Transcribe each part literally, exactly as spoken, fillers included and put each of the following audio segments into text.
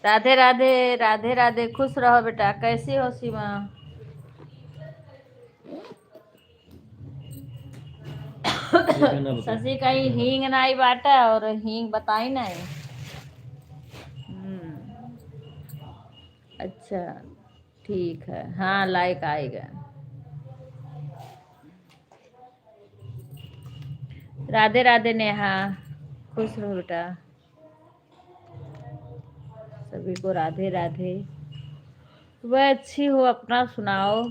राधे राधे, राधे राधे, खुश रहो बेटा। कैसी हो सीमा? ये कहना बता। शशि कहीं हींग नाई बाटा और हींग बताई नाई। हम्म, अच्छा, ठीक है, हाँ, लाइक आएगा। राधे राधे नेहा, खुश रहो बेटा। सभी को राधे राधे। वह अच्छी हो, अपना सुनाओ।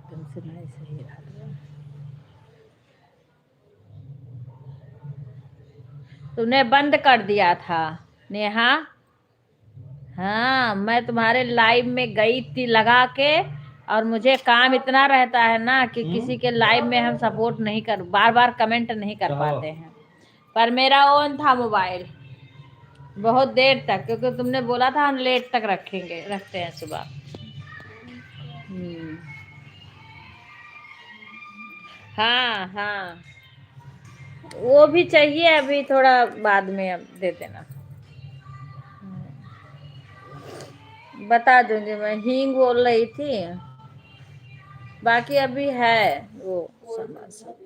तुमसे नहीं सही रहा। तुमने बंद कर दिया था नेहा। हाँ, मैं तुम्हारे लाइव में गई थी लगा के, और मुझे काम इतना रहता है ना कि हम्म। किसी के लाइव में हम सपोर्ट नहीं कर, बार बार कमेंट नहीं कर कहो। पाते हैं। पर मेरा ऑन था मोबाइल बहुत देर तक, क्योंकि तुमने बोला था हम लेट तक रखेंगे, रखते हैं सुबह। हम्म। हाँ, हाँ। वो भी चाहिए, अभी थोड़ा बाद में अब दे देना। बता दूंगी मैं, हींग बोल रही थी, बाकी अभी है वो सामान सब।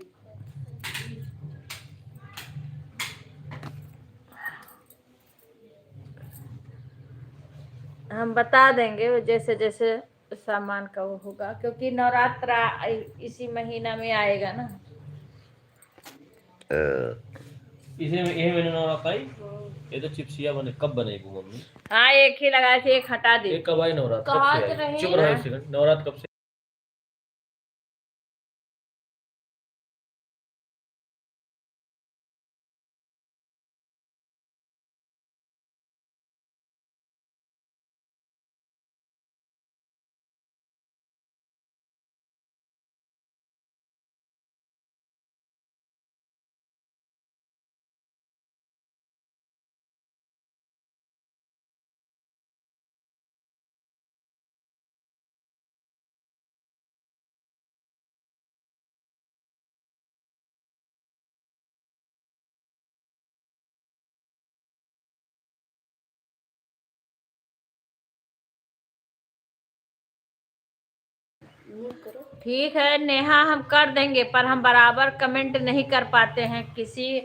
हम बता देंगे वो जैसे जैसे सामान का वो होगा, क्योंकि नवरात्र आ-, इसी महीना में आएगा ना। इसे में, यही महीना नवरात्र आई। ये तो चिप्सिया बने, कब बनेगी मम्मी? हाँ, एक ही लगा के एक हटा दे। ये कब आई नवरात्र? कब कहा से तो आई? रही चुप रहो है। एक सेकंड। नवरात्र कब से? ठीक है नेहा, हम कर देंगे, पर हम बराबर कमेंट नहीं कर पाते हैं किसी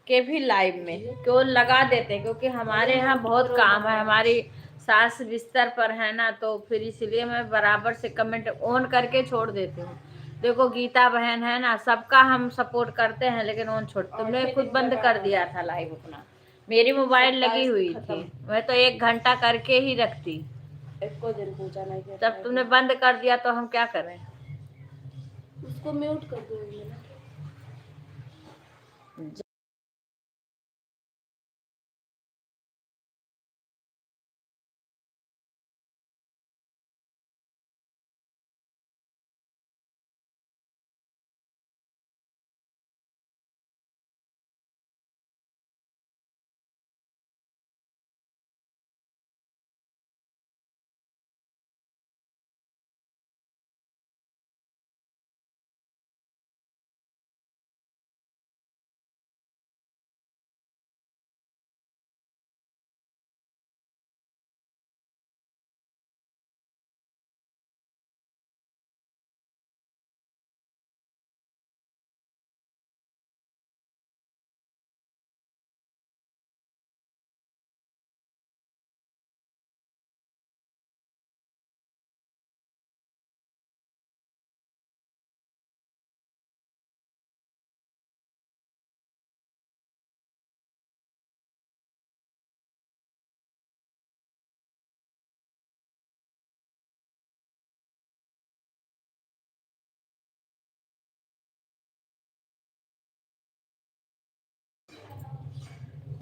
के भी लाइव में, क्यों लगा देते हैं, क्योंकि हमारे यहाँ बहुत काम है, हमारी सास बिस्तर पर है ना, तो फिर इसलिए मैं बराबर से कमेंट ऑन करके छोड़ देती हूँ। देखो गीता बहन है ना, सबका हम सपोर्ट करते हैं, लेकिन ऑन छोड़, तुमने खुद बंद कर दिया था लाइव अपना। मेरी मोबाइल लगी हुई थी, मैं तो एक घंटा करके ही रखती। एको दिन पूजा नहीं किया तब था। तुमने बंद कर दिया तो हम क्या करें? उसको म्यूट कर दो एक मिनट।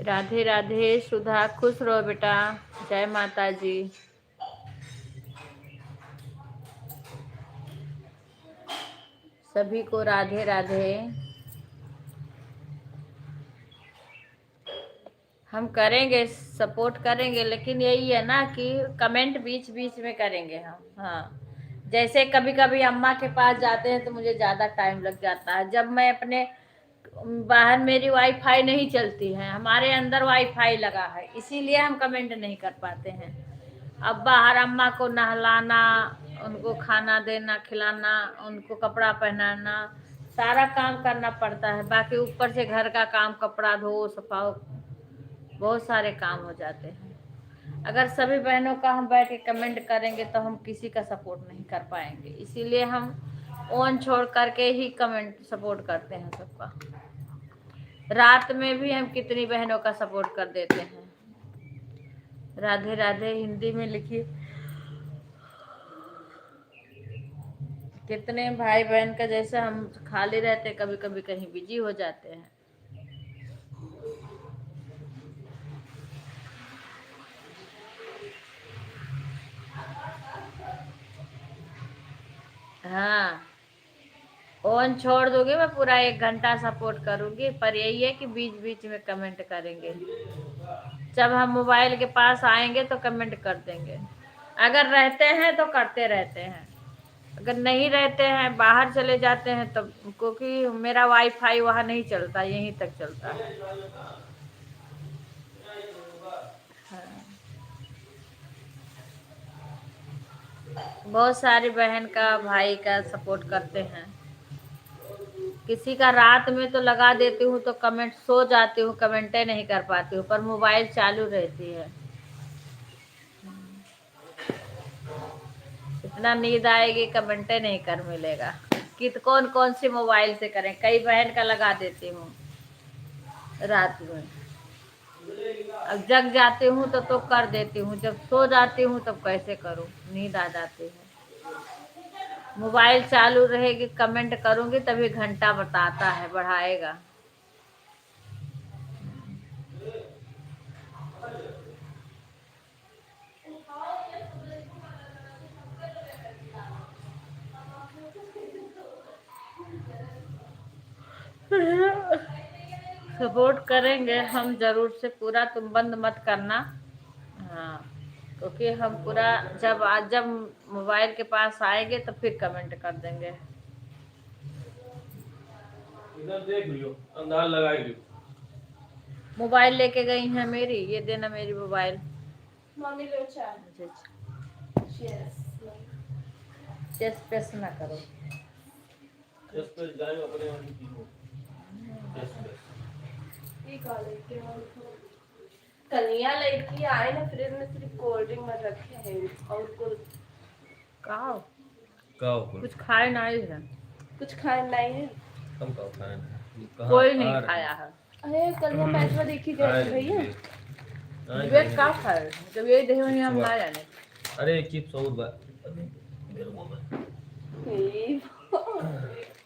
राधे राधे सुधा, खुश रहो बेटा। जय माता जी। सभी को राधे राधे। हम करेंगे, सपोर्ट करेंगे, लेकिन यही है ना कि कमेंट बीच बीच में करेंगे हम। हाँ, जैसे कभी कभी अम्मा के पास जाते हैं तो मुझे ज़्यादा टाइम लग जाता है। जब मैं अपने बाहर मेरी वाईफाई नहीं चलती है, हमारे अंदर वाईफाई लगा है, इसीलिए हम कमेंट नहीं कर पाते हैं। अब बाहर अम्मा को नहलाना, उनको खाना देना, खिलाना, उनको कपड़ा पहनाना, सारा काम करना पड़ता है। बाकी ऊपर से घर का काम, कपड़ा धो, सफाओ, बहुत सारे काम हो जाते हैं। अगर सभी बहनों का हम बैठ के कमेंट करेंगे तो हम किसी का सपोर्ट नहीं कर पाएंगे, इसीलिए हम ऑन छोड़ करके ही कमेंट सपोर्ट करते हैं सबका। रात में भी हम कितनी बहनों का सपोर्ट कर देते हैं। राधे राधे हिंदी में लिखिए। कितने भाई बहन का, जैसे हम खाली रहते, कभी कभी कहीं बिजी हो जाते हैं। हाँ, ऑन छोड़ दूंगी, मैं पूरा एक घंटा सपोर्ट करूंगी, पर यही है कि बीच बीच में कमेंट करेंगे। जब हम मोबाइल के पास आएंगे तो कमेंट कर देंगे। अगर रहते हैं तो करते रहते हैं, अगर नहीं रहते हैं, बाहर चले जाते हैं तब, क्योंकि मेरा वाईफाई वहाँ नहीं चलता, यहीं तक चलता है। हाँ। बहुत सारी बहन का, भाई का सपोर्ट करते हैं। किसी का रात में तो लगा देती हूँ तो कमेंट, सो जाती हूँ, कमेंटे नहीं कर पाती हूँ, पर मोबाइल चालू रहती है। इतना नींद आएगी, कमेंटे नहीं कर मिलेगा। कित कौन कौन सी मोबाइल से करें, कई बहन का लगा देती हूँ रात में। अब जग जाती हूँ तो तो कर देती हूँ, जब सो जाती हूँ तब कैसे करूँ, नींद आ जाती है। मोबाइल चालू रहेगी, कमेंट करूँगी तभी घंटा बताता है, बढ़ाएगा। सपोर्ट करेंगे हम जरूर से पूरा, तुम बंद मत करना। हाँ, क्योंकि हम पूरा जब आज, जब मोबाइल के पास आएंगे तो फिर कमेंट कर देंगे। इधर देख लियो, अंधार लगाई लियो। मोबाइल लेके गई हैं मेरी, ये देना मेरी मोबाइल। मम्मी लो चाय। अच्छा, अच्छा। Cheers। Cheers पेश ना करो। Cheers पेश जाए अपने आप ही पीओ। Cheers पेश। ये का लेके आओ? कनिया लड़की आए ना, फ्रिज में सिर्फ कोल्ड ड्रिंक में रखे हैं और कुल का? का हो कुल? कुछ खाए नहीं है। कुछ खाए नहीं है। हम का खाए नहीं? कहाँ कोई नहीं आ रहे खाया हैं? है। अरे, कल हम मैच में देखी गए खाए थे भैया। नहीं। नहीं, विवेक नहीं, का नहीं। खाए? जब ये देहे होंगे, हम चिप्स ना जाने। अरे, चिप्स और बा-, अरे, मेरे को बा-, ए,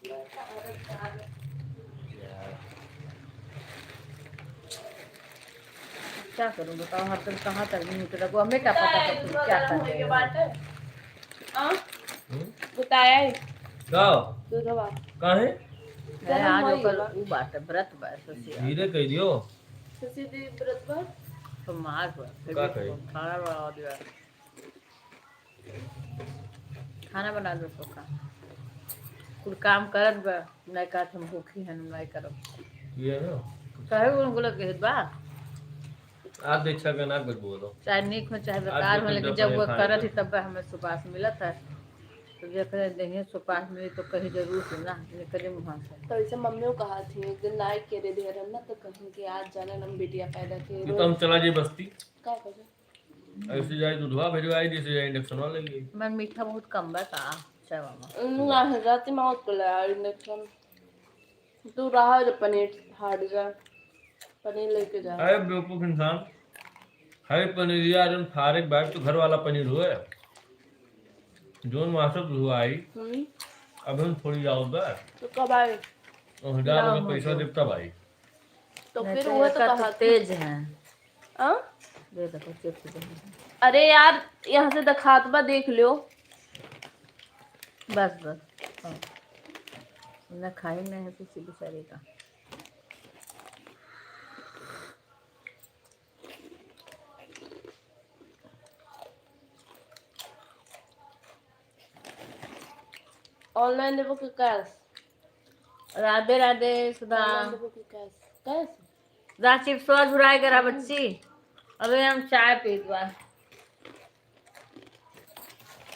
यार। क्या करूँ बताओ, हर दिन कहाँ तक mute रखो, हमें क्या पता कब तुम क्या कर रहे हो। हाँ? हम्म? बताया है। का? दूधवा। काहे? है, गरम आज होई ओकर बा। उ बात है, व्रत बा, ससी। धीरे कह दियो। ससी दी व्रत बा। तो मार बा, फिर का भी कही? खाना बना दिया। खाना बना दो तो का। कुल काम करत बा, नहीं कहत हम भूखी हन, नहीं करब। ये है ना? कहे उन गलत कहत बा। आप देख सके ना कुछ बोलो। चाहे नीक हो, चाहे बेकार हो, लेकिन जब वो करत ही, तब हमें सुपास मिलत है। तो जेकरे देहे सुपास मिली, तो कहीं जरूर से ना निकले मुँह से। तो ऐसे मम्मियों कहा थी, एक दिन नाई के रे देहरन ना, तो कहीं के आज जाने हम बिटिया पैदा के ये तो हम चला जाए बस्ती। का करे? ऐसे जाए दूधवा भेजवाई, जैसे जाए इंजेक्शनवा ले लिए। मन मीठा बहुत कम बा का? चाय मामा। ना है, रात में मत ले आ इंजेक्शन। तू रहा जो पनीर हार्ड जा, पनीर लेके जा। अरे बेवकूफ इंसान, हरे पनीर यार, जौन फारेक बार तो घर वाला पनीर हुए, जौन मासक हुआ आई, हम्म। अब हम थोड़ी जाओ बा। तो कब आए? और हजार ना में हो पैसा जो। देता भाई। तो नहीं फिर तो वो तो एकर तो कहा था। तेज है। हाँ? दे दो, चिप्स दे दो। अरे यार, यहाँ से दिखात बा, देख लो। बस, बस। हाँ। ना खाई नहीं है किसी बेचारे का। ऑनलाइन लेबो कि कैश? राधे राधे सुधा। आनंद को की कैस-, कैस? जा चिप्सवा झुराए करा बच्ची। अबे हम चाय पीत बा।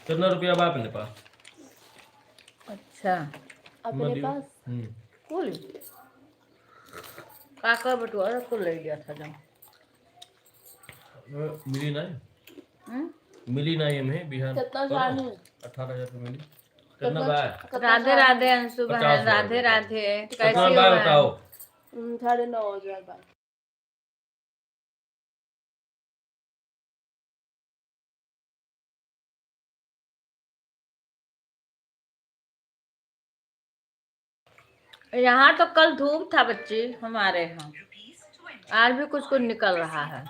कितना रुपया बा अपने पास? अच्छा। अपने पास? हम्म। कुल? काका बटुआ कुल ले लिया था जब। मिली ना? हम्म? मिली ना ये में बिहान कितना पर जाने? अठारह हजार रुपये मिली। कितना कितना बा? कितना राधे जाने? राधे अंशु बहन, पचास हजार राधे रुपये। राधे। कितना कैसी बा हो बहन? बताओ? हम्म, साढ़े नौ हजार बा। यहाँ तो कल धूप था बच्ची हमारे यहाँ, आज भी कुछ कुछ निकल रहा है।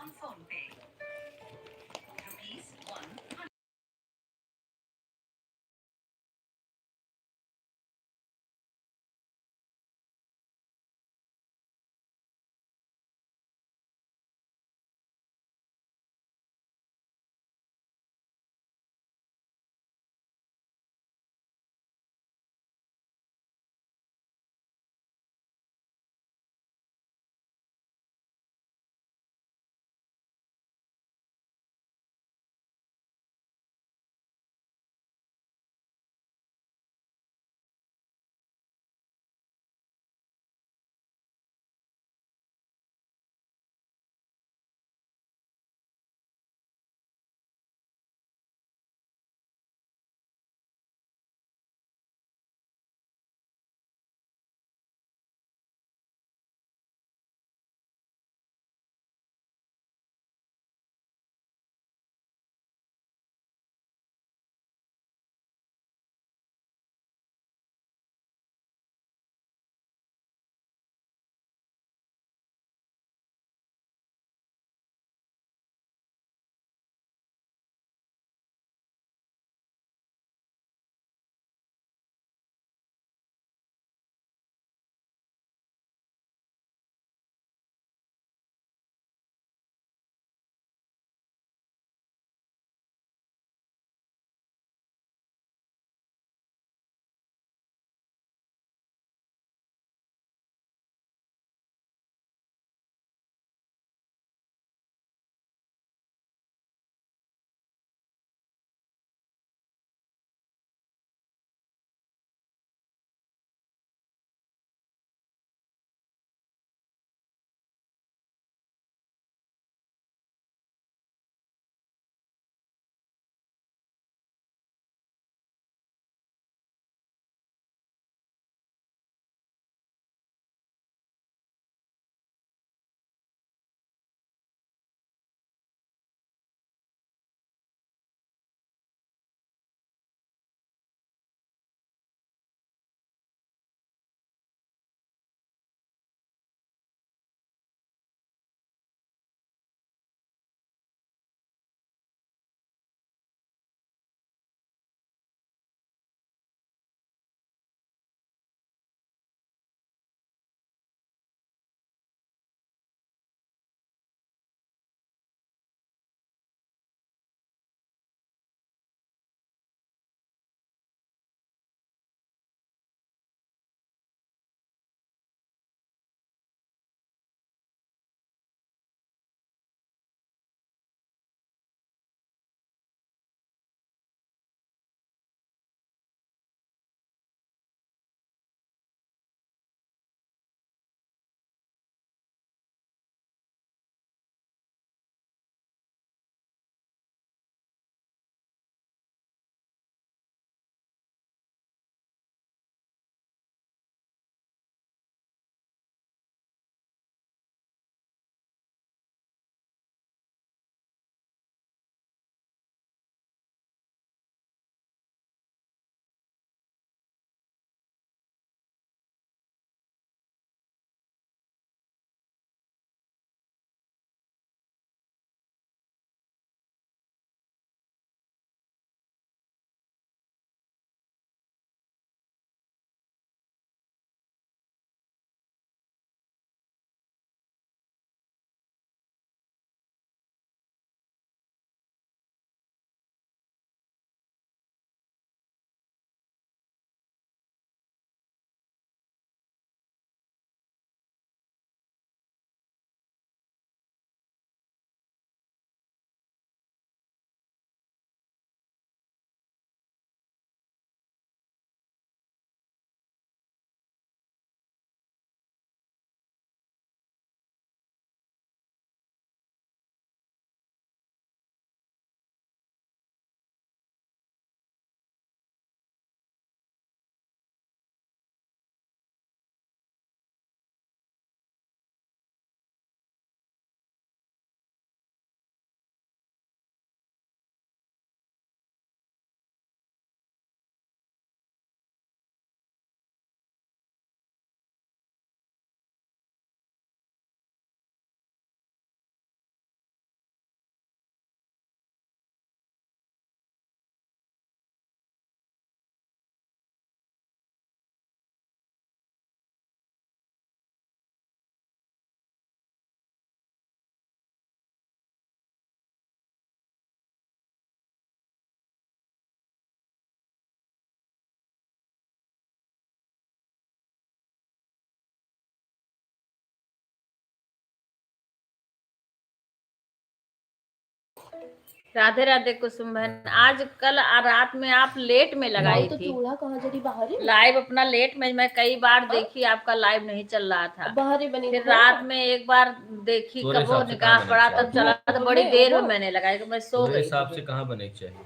राधे राधे कुसुम बहन। हाँ। आज कल आ रात में आप लेट में लगाई थी। चूल्हा कहाँ जरी बाहर है? लाइव अपना लेट में, मैं कई बार हाँ? देखी, आपका लाइव नहीं चल रहा था। बाहर ही बनी फिर रात में एक बार देखी, कबो निकाह पड़ा, तब चला, तो बड़ी देर में मैंने लगाई, तो मैं सो गई। हिसाब से कहाँ बने के चाहिए?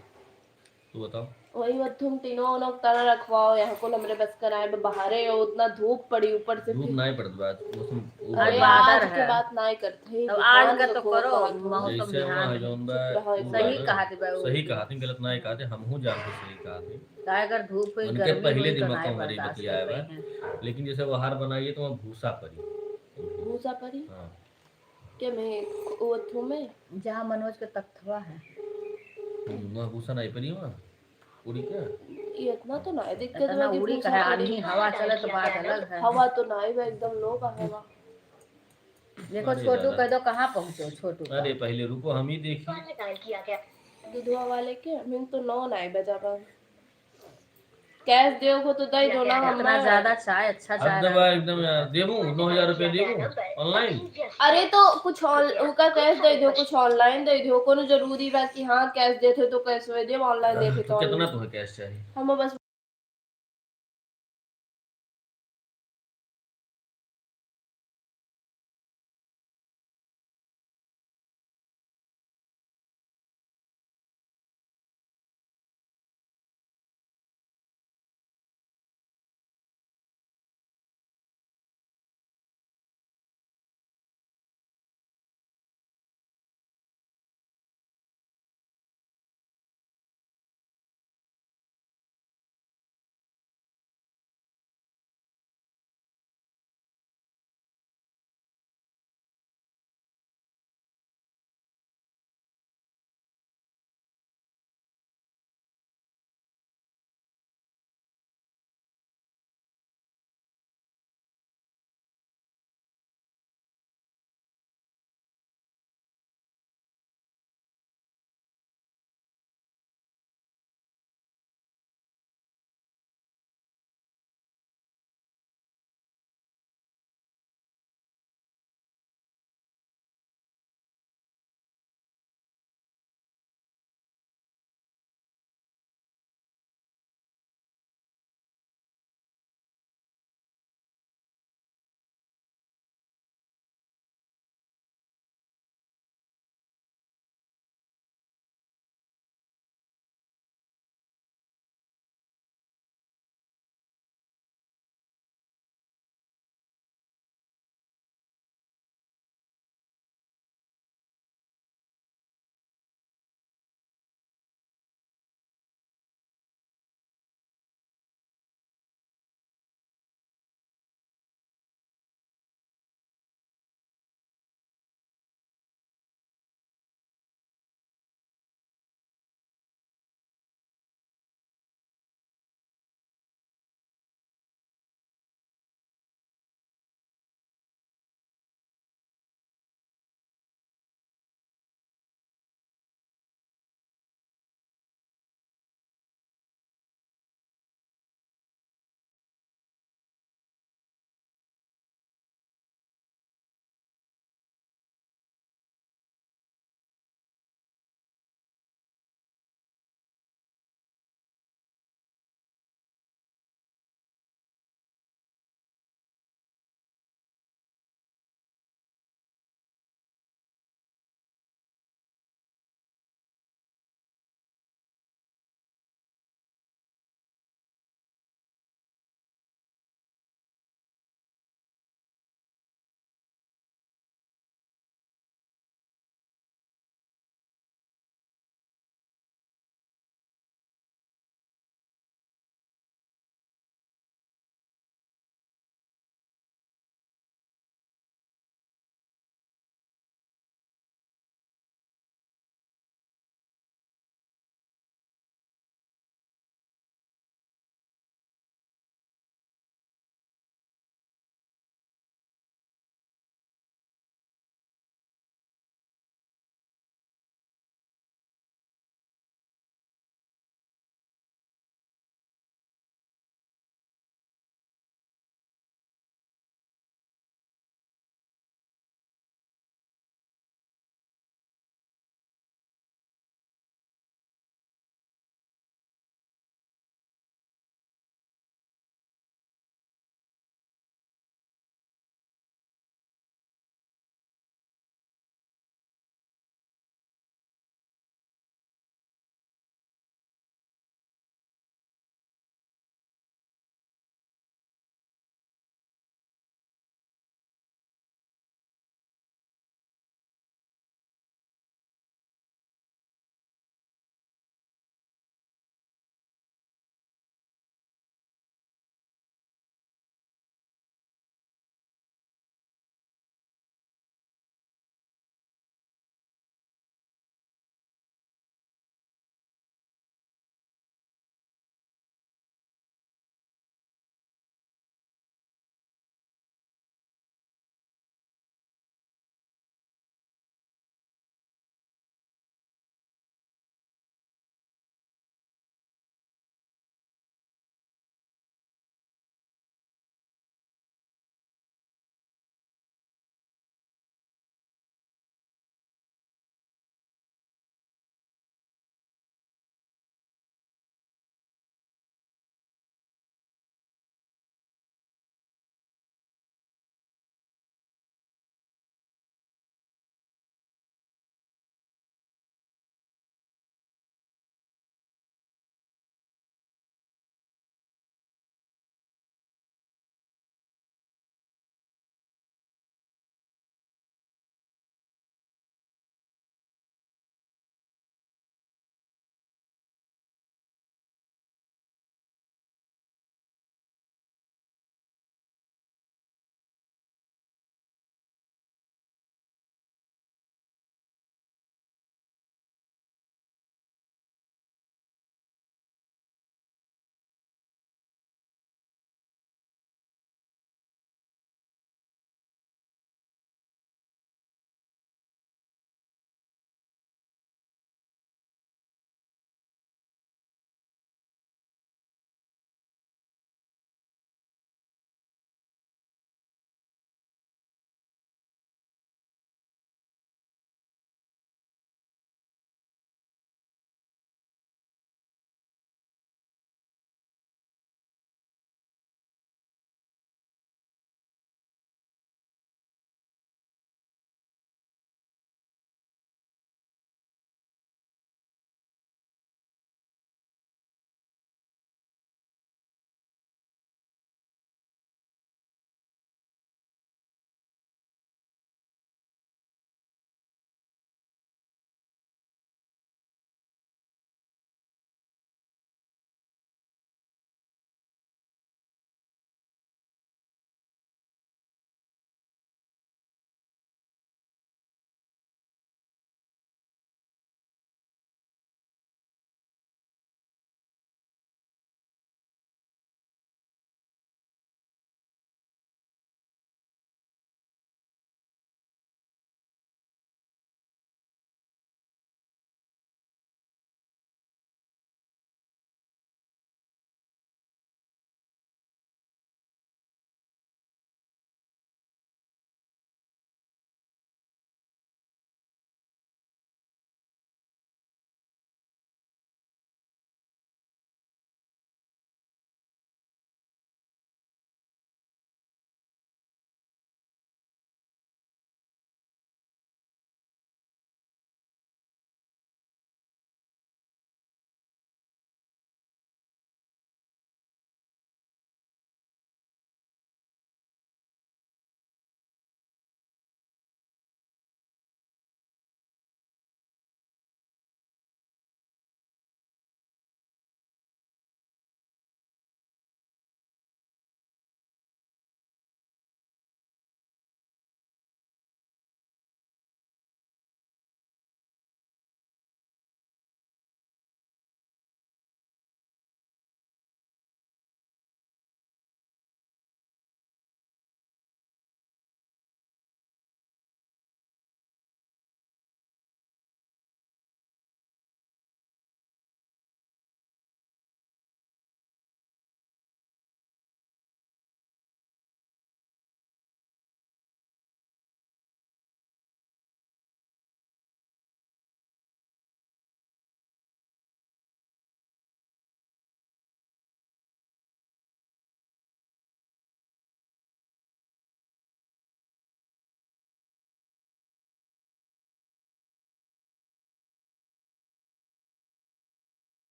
तू बताओ। वही वो तुम तीनों उनों क तरह रखवाओ, यहाँ कुल हमरे बस का नाय बा, बाहरे हो, उतना धूप पड़ी ऊपर से। धूप फिर नाय पड़त बा, मौसम अरे, आज के बात नाय करते हैं, तब आज का तो करो, मौसम जैसे ध्यान वहाँ जौन बा, चुप रहो, सही कहा थे भाई, सही कहा थे, गलत नाय कहा थे, हमहू जान के सही कहा थे। काहे अगर धूप हुई, उनके गर्मी पहले हुई, तो दिमाग नाय में बर्दाश्त बतियाए कर बा। पाए हैं। लेकिन जैसे वो हार बनाइए तो वहाँ भूसा पड़ी। भूसा पड़ी? हाँ। के में वो थू में? जहाँ मनोज के तख्तवा है। हम्म, वहाँ भूसा नाय पड़ी वहाँ? उड़ी क्या? ये इतना तो ना है, दिक्कत इतना बा कि उड़ी भूसा का है, पड़ी। आदमी हवा चले तो बात अलग है। हवा तो ना है, एकदम लो बा हवा। देखो अरे छोटू दादा। कह दो, कहाँ पहुँचो छोटू का? अरे पहले रुको, हम ही देखी। दूधवा वाले के, मिन तो नौ ना है बजा बा। कैश देव को तो दे दो ना, हम इतना ज्यादा चाय, अच्छा चाय अब दबा एकदम यार, देबू नौ हजार रुपया देबू ऑनलाइन। अरे तो कुछ ऑन-, उनका कैश दे दो, कुछ ऑनलाइन दे दो, कोनो जरूरी बा कि हाँ कैश देते तो कैश में देब, ऑनलाइन देते तो तो कितना ऑनलाइन। तुम्हें कैश चाहिए? हम बस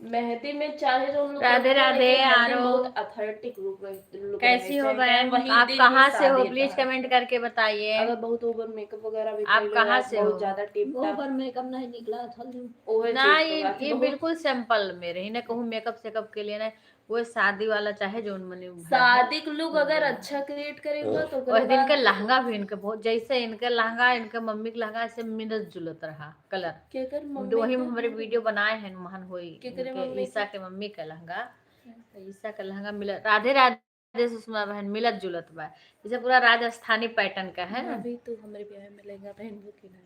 मेहंदी में चाहे जो हम लोग राधे करते हैं, राधे, लेकिन मेहंदी में आरो। बहुत authentic look रह-, look कैसी रहना हो चाहिए, बहन? वही आप दिन कहाँ में से हो? शादी Please का। Comment करके बताइए। अगर बहुत over makeup वगैरह भी आप कर लेगा, कहाँ से बहुत हो? ज्यादा टिप टॉप। Over makeup नहीं निकला था। ओहे ना, चीज तो ये, बात ये बहुत बिल्कुल simple में रही ना, कहूँ makeup सेकअप के लिए ना, वो शादी वाला चाहे जौन मने भाई हो। शादी के look अगर हाँ। अच्छा create करेगा तो ओकरे ओह दिन बाद के लहंगा भी इनके बहुत, जैसे इनके लहंगा, इनके मम्मी के लहंगा से मिलत जुलत रहा colour। केकर मम्मी तो वही के? हमरे video बनाए हैं, महन होई केकरे इनके मम्मी ईशा के? के मम्मी का लहंगा। तो ईशा का लहंगा मिलत, राधे राधे सुषमा बहन, मिलत जुलत बा, जैसे पूरा राजस्थानी pattern का है ना। अभी तो हमरे ब्याह में लहंगा पहनबो कि नहीं।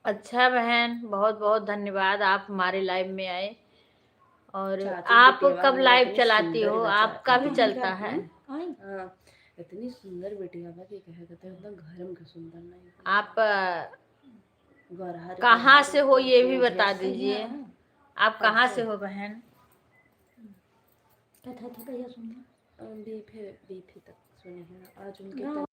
अच्छा बहन, बहुत बहुत धन्यवाद, आप हमारे live में आए। और चाची आप बिटिया कब वाला live इतनी चलाती सुंदर हो? बच्चा आपका भी इतनी चलता सुंदर है? हम्म, आई। हाँ, इतनी सुंदर बिटिया बा कि कहे के तो एकदम घर में के सुंदर नहीं। आप, अ, गरहर कहाँ से हो, ये भी बता दीजिए। आप कहाँ से हो बहन? कथा था भैया सुनना। बीफे, बीफे तक सुने हैं आज उनके ना।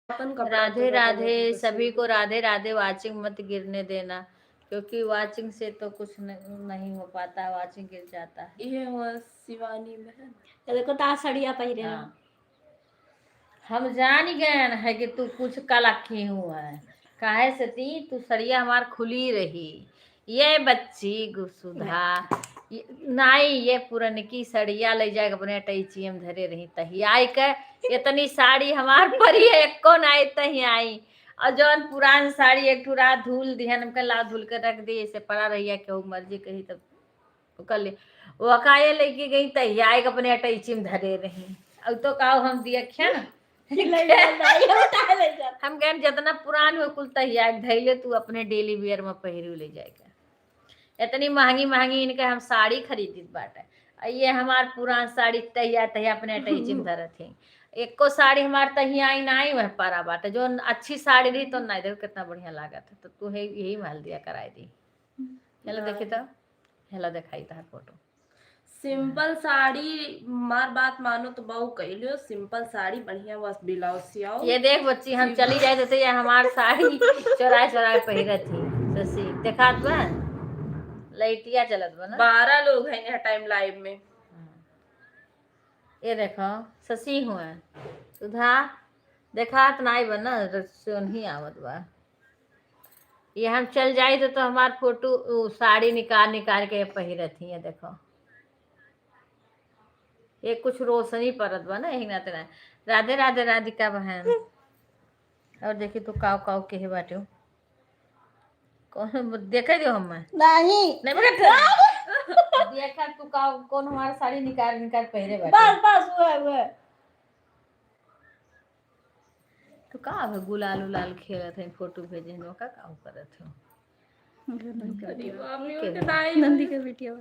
अपन कपड़ा राधे तो राधे, सभी को राधे राधे। Watching मत गिरने देना, क्योंकि watching से तो कुछ न-, नहीं हो पाता, watching गिर जाता है। ये हुआ शिवानी बहन। ये देखो, ता सड़िया पहिरे हैं। हाँ। हम जान गए हैं कि तू कुछ कला की हुआ है, काहे से ती तू सड़िया हमार खुली रही। ये बच्ची गुसुधा, ये, नाई, ये पुरनकी सड़िया ले जाके अपने अटैची में धरे रही तहियाई के। इतनी साड़ी हमार परी है, एको नाई तहियाई। और जौन पुरान साड़ी एक ठो रात धुल दिहन, हमके ला धुल के रख दी, ऐसे पड़ा रहिया, केहू मर्जी कही तब ओकर ले, ओका ये लेके गई तहियाई के अपने अटैची में धरे रही। अब तो का हम दिया क्या ना? ले जा, ले जा, उठा ले जा। हम कहन जितना पुरान हो कुल तहिया धैले तू अपने daily wear में पहिरू ले जाएगा। इतनी महंगी महंगी इनके हम साड़ी खरीदित बाटे। आ ये हमार पुरान साड़ी तहिया तहिया अपने अटैची में धरत ही। एको साड़ी हमार तहिया आई ना आई वह पारा बाटे। जो अच्छी साड़ी रही तो ना, देखो कितना बढ़िया लागत है। तो तू है यही महल दिया कराई दी। चलो देखी तो, हेला दिखाई तहार फोटो। Simple साड़ी, मार बात मानो तो बहू कह लियो, simple साड़ी बढ़िया बस blouse सियाओ। ये देख बच्ची, हम चली जाए तो ये हमार साड़ी चोराए चोराए पहिरत ही। शशि, देखात बा? लइटिया चलत बा ना? बारह लोग हैं यहाँ time live में। हाँ। ये देखो, शशि हुआ। सुधा, देखात नाई बा ना, सोनही आवत बा। ये हम चल जाई तो, तो हमार फोटो, उ, साड़ी निकाल निकाल के पहिरत ही है, देखो। ये कुछ रोशनी परत बा ना, यही नाते ना। राधे राधे राधिका बहन। और देखी तू काव काव केहे बाटे। कौन देखे दियो हम? नहीं। नहीं बेटा। देखा तू काव, कौन हमार साड़ी निकाल निकाल पहिरे बाटे। बस, बस, हुआ, हुआ। तो का अब गुलाल उलाल खेलत है, फोटो भेजे हैं, ओका का करत हो? नंदी का अरे video। बाप रे, के उनके है? दाई नंदी का video।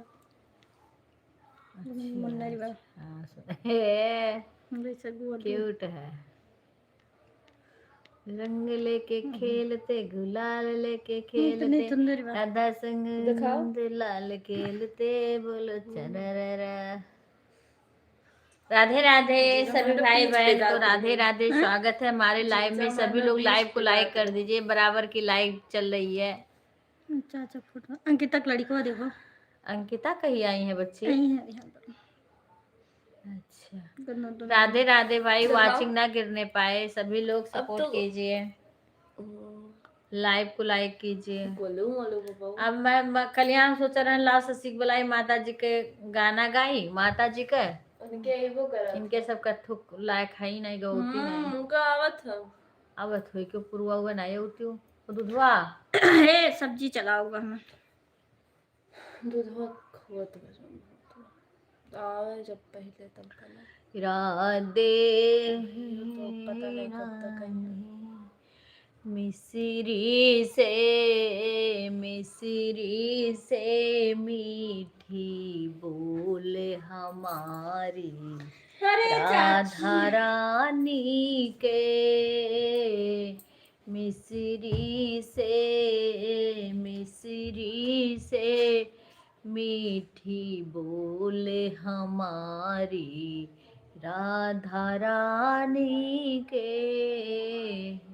अच्छा, मुन्ना रे बाप। हाँ, सुन। हे, हमरे सगुआ के। Cute है। रंग लेके हम्म। खेलते, गुलाल लेके नहीं, तो नहीं, खेलते, सुंदर बात। राधा संग दिखाओ। नंद लाल खेलते, बोलो हम्म। चरररा। राधे राधे जीजा सभी हमारे भाई पीठ पे बहन को, जाते राधे हैं। राधे। हैं? स्वागत है हमारे जीजा live में। सभी हमारे लोग पीठ live को पे like जाते कर हैं। दीजिए, बराबर की live चल रही है। अच्छा, अच्छा, फोटो। अंकिता का लड़िकवा देखो। अंकिता कहीं आई है बच्ची? आई है यहाँ पर। अच्छा। दोनों, दोनों। राधे राधे भाई, तो watching ना गिरने पाए, सभी लोग अब support तो कीजिए। ओ। Live को like कीजिए। बोलो, बोलो, बोलो। अब मैं, मैं, कल्याण सोच रहे हैं, लाओ शशि के बुलाई, माता जी के गाना गाई, माता जी के। उनके अइबो करत इनके ह। सब कथुक लायक है ही नहीं, गौती हम्म, नहीं। उनका आवत ह। आवत होई, क्यों पुरवा हुआ नहीं होती हो? वो दूधवा। हे, सब्जी चलाओगा हमें। दूधवा खोत बा जौन होत बा। आवे जब पहिले तब बना। राधे तो पता नहीं कब तक आई। राधे। मिश्री से, मिश्री से मीठी बोल हमारी अरे राधा चाची। रानी के। मिश्री से, मिश्री से मीठी बोल हमारी राधा रानी के।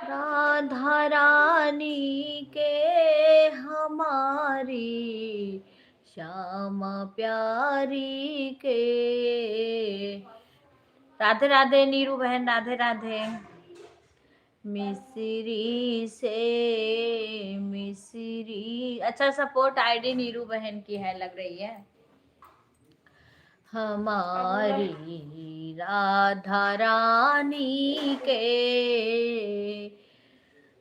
राधा रानी के हमारी श्यामा प्यारी के। राधे राधे नीरू बहन, राधे राधे। मिश्री से मिश्री, अच्छा support ID नीरू बहन की है, लग रही है। हमारी राधा रानी के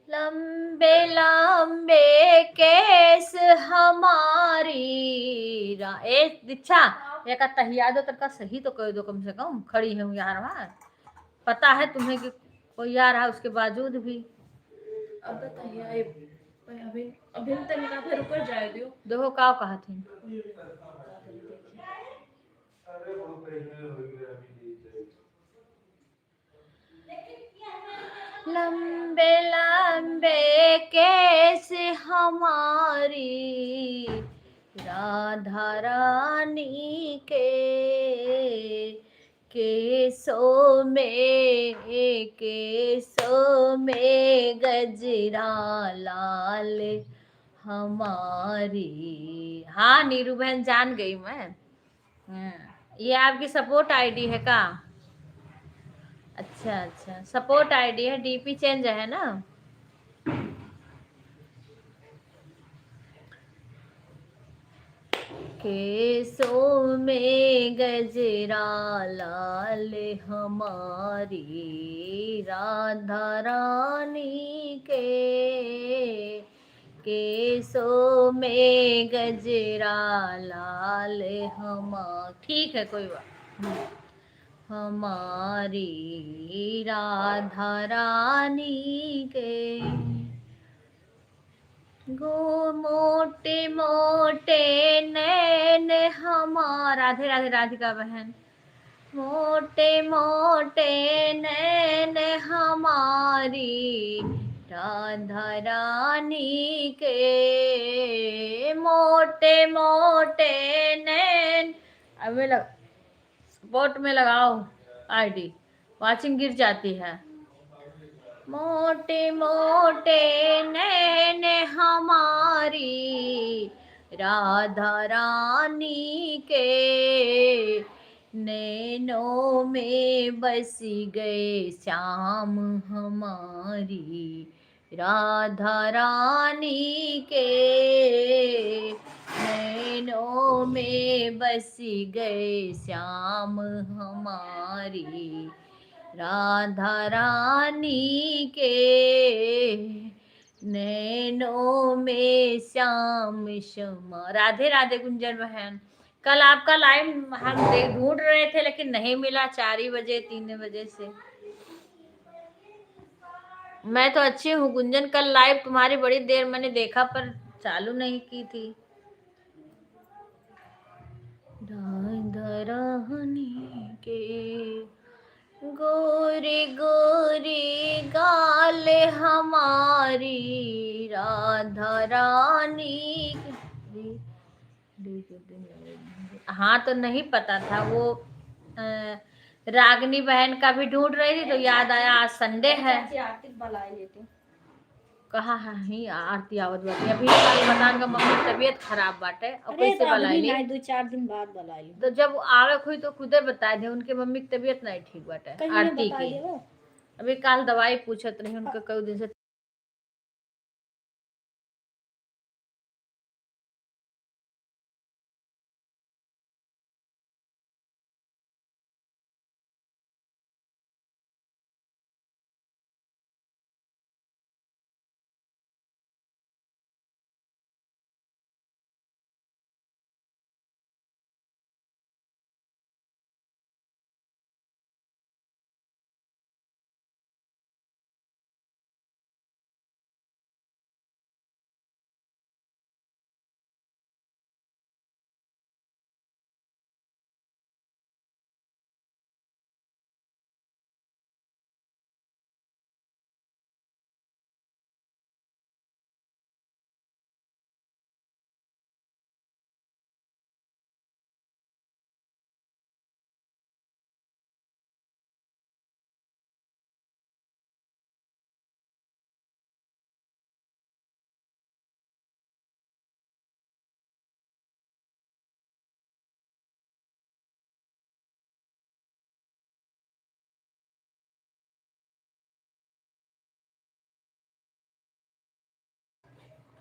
लंबे लंबे केस हमारी रा-, ए दीक्षा, एका तहिया दो, तनका सही तो कह दो कम से कम, खड़ी है यार वहाँ। पता है तुम्हें कि कोई आ रहा है, उसके बावजूद भी। अब तो तहिया, ए, अभी, अभी तनका भर ऊपर जाए दियो। देखो का कहत हैं। लंबे लंबे केस हमारी राधा रानी के केसों में, केसों में गजरा लाल हमारी। हाँ नीरू बहन, जान गई मैं। हाँ, ये आपकी सपोर्ट आईडी है का? अच्छा, अच्छा, सपोर्ट आईडी है, डीपी चेंज है ना? केसों में गजरा लाल हमारी राधा रानी के, केसों में गजरा लाल हमा-, ठीक है, कोई बात नहीं। हमारी राधा रानी के गो मोटे मोटे नैन हमार, राधे राधे राधिका बहन। मोटे मोटे नैन हमारी राधा रानी के, मोटे मोटे नैन। अब मैं लग-, सपोर्ट में लगाओ आईडी, वाचिंग गिर जाती है। मोटे मोटे नैन हमारी राधा रानी के, नैनों में बस गए श्याम हमारी राधा रानी के, नैनों में बस गए श्याम हमारी राधा रानी के, नैनों में श्याम समा। राधे राधे गुंजन बहन, कल आपका लाइव हम दे-, ढूंढ रहे थे, लेकिन नहीं मिला, चार ही बजे, तीन बजे से। मैं तो अच्छी हूँ गुंजन, कल लाइव तुम्हारी बड़ी देर मैंने देखा, पर चालू नहीं की थी। राधा रानी के गोरी गोरी गाल हमारी राधा रानी के। हाँ, तो नहीं पता था वो, अ, रागनी बहन का भी ढूंढ रही थी, तो याद आया आज संडे है। चाची आरती बुला लेती। कहाँ है ही आरती आवत बाटे? अभी कल बतान का मम्मी की तबीयत खराब बाटे, और अरे, कैसे तो अभी बुलाई ली? नहीं, दो चार दिन बाद बुलाई ली। तो जब आवे कोई तो खुदे बताए दे, उनके मम्मी की तबीयत नहीं ठीक बाटे, कहीं ना आरती बताए की। दे वो। अभी काल दवाई पूछत रही उनका, हाँ। कई दिन से।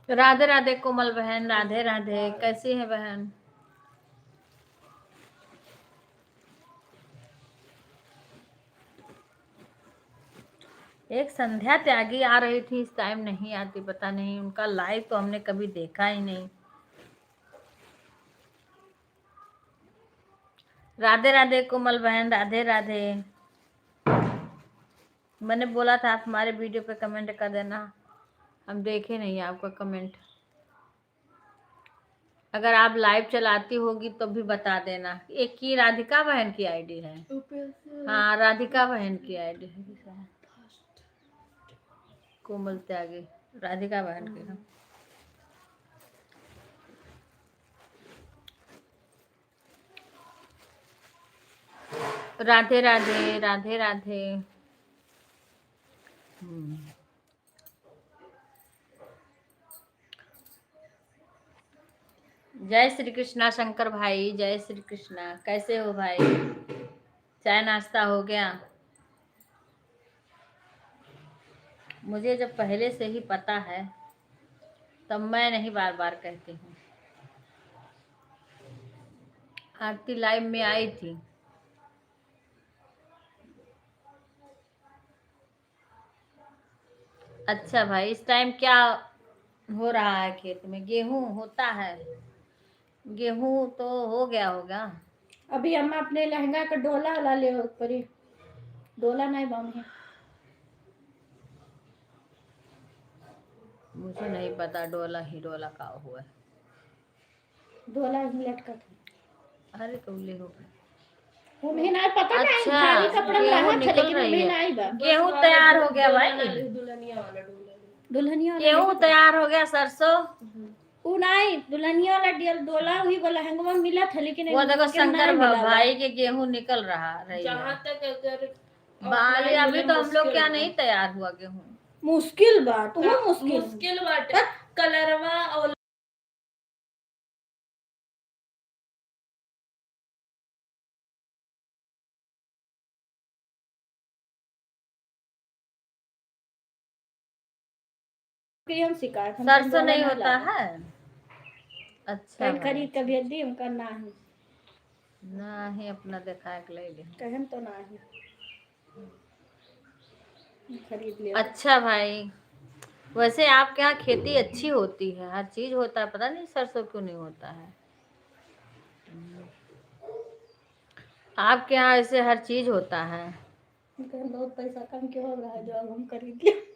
राधे राधे कोमल बहन, राधे राधे, कैसी है बहन? एक संध्या त्यागी आ रही थी, इस टाइम नहीं आती, पता नहीं उनका लाइव तो हमने कभी देखा ही नहीं। राधे राधे कोमल बहन, राधे राधे। मैंने बोला था आप हमारे वीडियो पे कमेंट कर देना, हम देखे नहीं आपका कमेंट। अगर आप लाइव चलाती होगी तो भी बता देना। एक की राधिका बहन की आईडी है। हाँ, राधिका बहन की आईडी है। कोमल त्यागी, राधिका बहन की है। राधे राधे, राधे राधे। हम्म। जय श्री कृष्णा शंकर भाई, जय श्री कृष्णा। कैसे हो भाई? चाय नाश्ता हो गया? मुझे जब पहले से ही पता है, तब मैं नहीं बार बार कहती हूँ। आरती लाइव में आई थी। अच्छा भाई, इस टाइम क्या हो रहा है खेत में? गेहूं होता है? गेहूं तो हो गया होगा। अभी हम अपने लहंगा का डोला वाला ले परी। डोला नहीं बांधे। मुझे नहीं पता डोला ही डोला का हुआ है। डोला ही लटकत है। अरे तो ले हो गया। उन्हें ना पता नहीं, अच्छा, भारी कपड़ा गेहूं लगा था, निकल लेकिन रही उन्हें है। नहीं बा। गेहूं तैयार हो गया भाई। दुल्हनिया वाला डोला। दुल्हनिया वाला गेहूं नहीं पता। तैयार हो गया, सरसों। उ नहीं, दुल्हनिया वाला डियल डोला वही वाला हैंगवा मिला था, लेकिन वो देखो, लेकिन शंकर नहीं भा-, मिला भाई बा। के गेहूं निकल रहा, रही जहाँ है। तक अगर बाल offline अभी मिले तो हम लोग मुश्किल क्या बा। नहीं तैयार हुआ गेहूं। मुश्किल बा, तू का-, मुश्किल। मुश्किल बाटे। बस। कलरवा और के हम शिकायत, हम सरसों डोला नहीं ना होता लागे। है? अच्छा कहीं भाई। खरीद के भेज दी, हमका ना है। ना ही अपना दिखा के ले ले। कहन तो ना है। खरीद ले। अच्छा भाई, वैसे आपके यहाँ खेती अच्छी होती है, हर चीज होता है, पता नहीं सरसों क्यों नहीं होता है। आपके यहाँ ऐसे हर चीज होता है। इनका बहुत पैसा कम के हो रहा है, जो अब हम खरीद ले।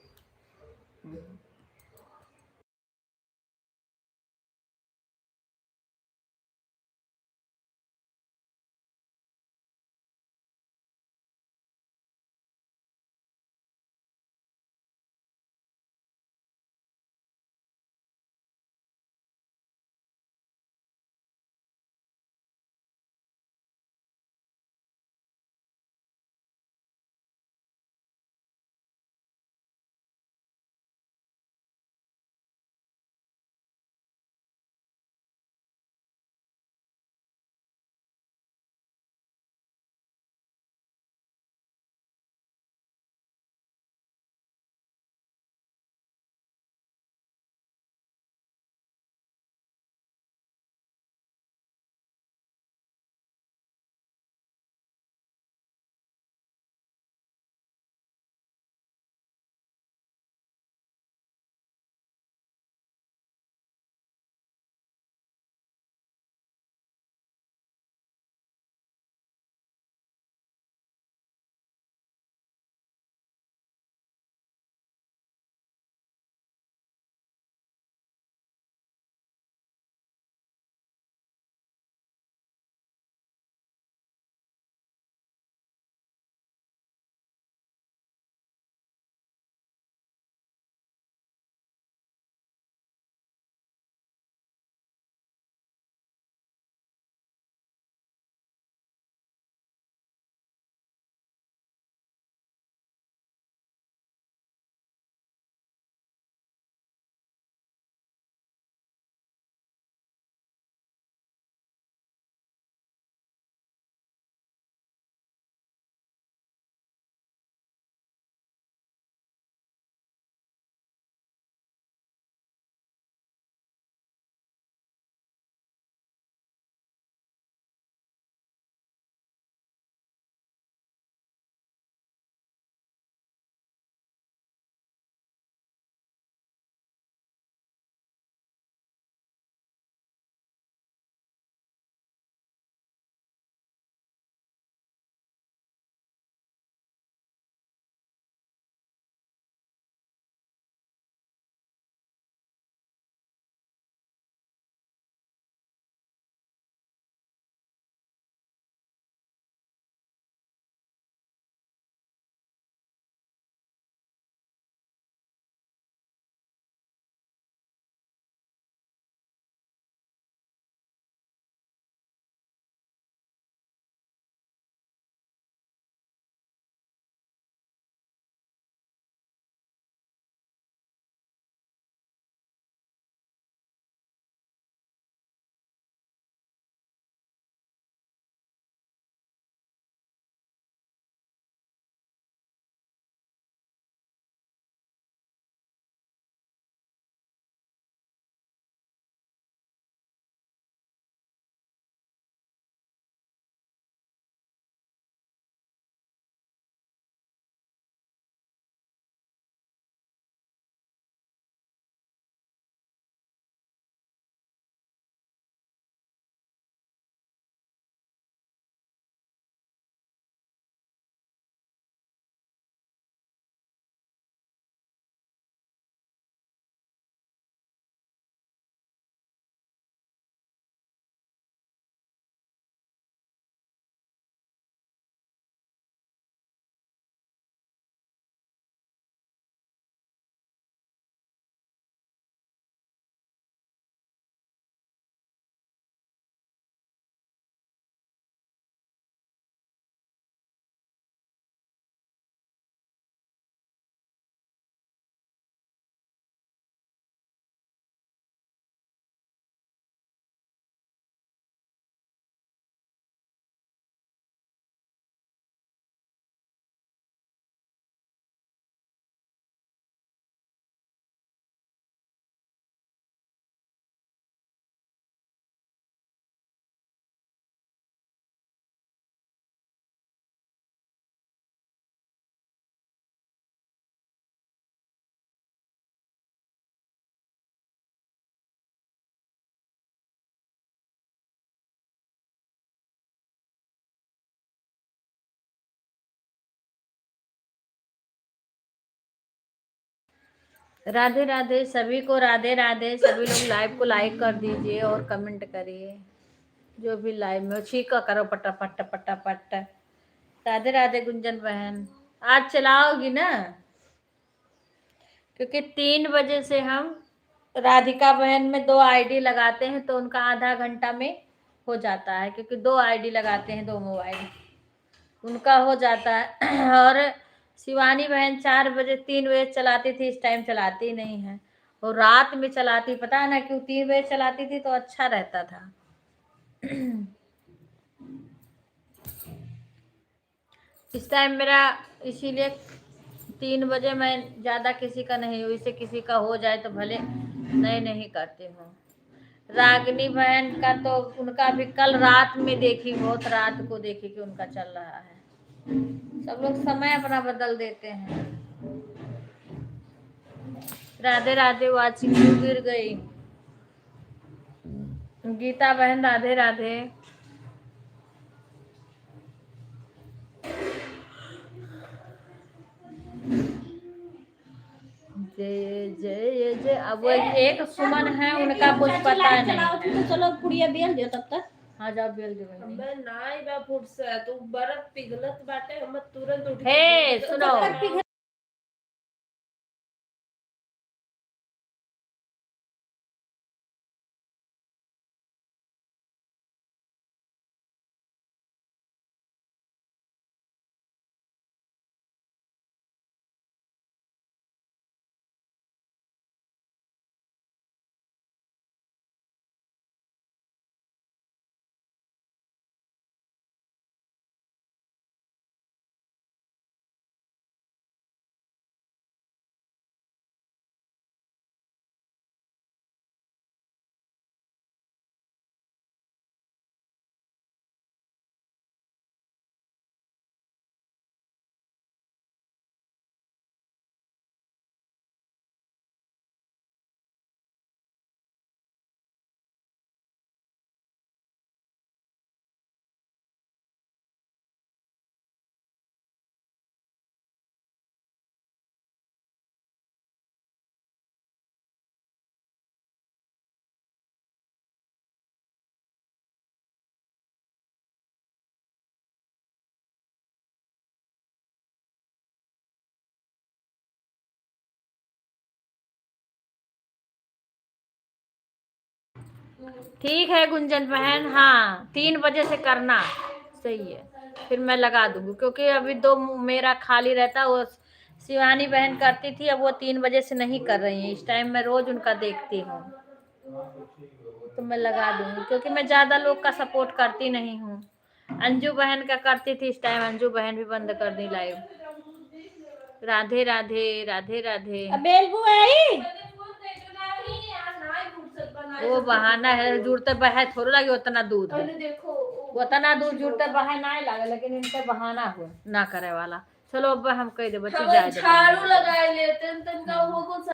राधे राधे सभी को, राधे राधे। सभी लोग live को like कर दीजिए और comment करिए। जो भी live में हो, छीका करो पटापट, पटापट। राधे राधे गुंजन बहन, आज चलाओगी ना? क्योंकि तीन बजे से हम राधिका बहन में दो ID लगाते हैं, तो उनका आधा घंटा में हो जाता है, क्योंकि दो ID लगाते हैं, दो मोबाइल, उनका हो जाता है। और शिवानी बहन चार बजे, तीन बजे चलाती थी, इस time चलाती नहीं है। और रात में चलाती, पता है ना क्यों, तीन बजे चलाती थी तो अच्छा रहता था। इस time मेरा, इसीलिए तीन बजे मैं ज़्यादा किसी का नहीं, वैसे किसी का हो जाए तो भले, नहीं, नहीं करती हूँ। रागनी बहन का तो, उनका भी कल रात में देखी, बहुत रात को देखी कि उनका चल रहा है। सब लोग समय अपना बदल देते हैं। राधे राधे, वाचिंग क्यों गिर गई? गीता बहन राधे राधे। जय जय जय। अब वो एक सुमन है, उनका कुछ पता नहीं। चलाओ, तुम तो चलो, पुड़िया बेल दियो तब तक। हाँ, जाओ बेल दे बहनी। अबे नाई बा फुर्सत, उ बर्फ पिघलत बाटे, हम तुरंत उठ के हे, बेल दे। सुनो। बर्फ पिघल- ठीक है गुंजन बहन, हाँ, तीन बजे से करना सही है, फिर मैं लगा दूंगी, क्योंकि अभी दो मेरा खाली रहता, वो शिवानी बहन करती थी, अब वो तीन बजे से नहीं कर रही हैं। इस time मैं रोज उनका देखती हूँ, तो मैं लगा दूंगी, क्योंकि मैं ज्यादा लोग का support करती नहीं हूँ। अंजू बहन का करती थी, इस time अंजू बहन भी बंद कर दी live। राधे राधे, राधे राधे। अब बेलबू आई? वो बहाना है, जुड़ते बहे थोड़ा लागे उतना दूध। अरे देखो, उतना दूध जुड़ते बहे ना लागे, लेकिन इनके बहाना हो ना करे वाला। चलो अब हम कह दे बच्ची, हम जाए दे। झाड़ू लगाए लेते हैं, तनका वो कुछ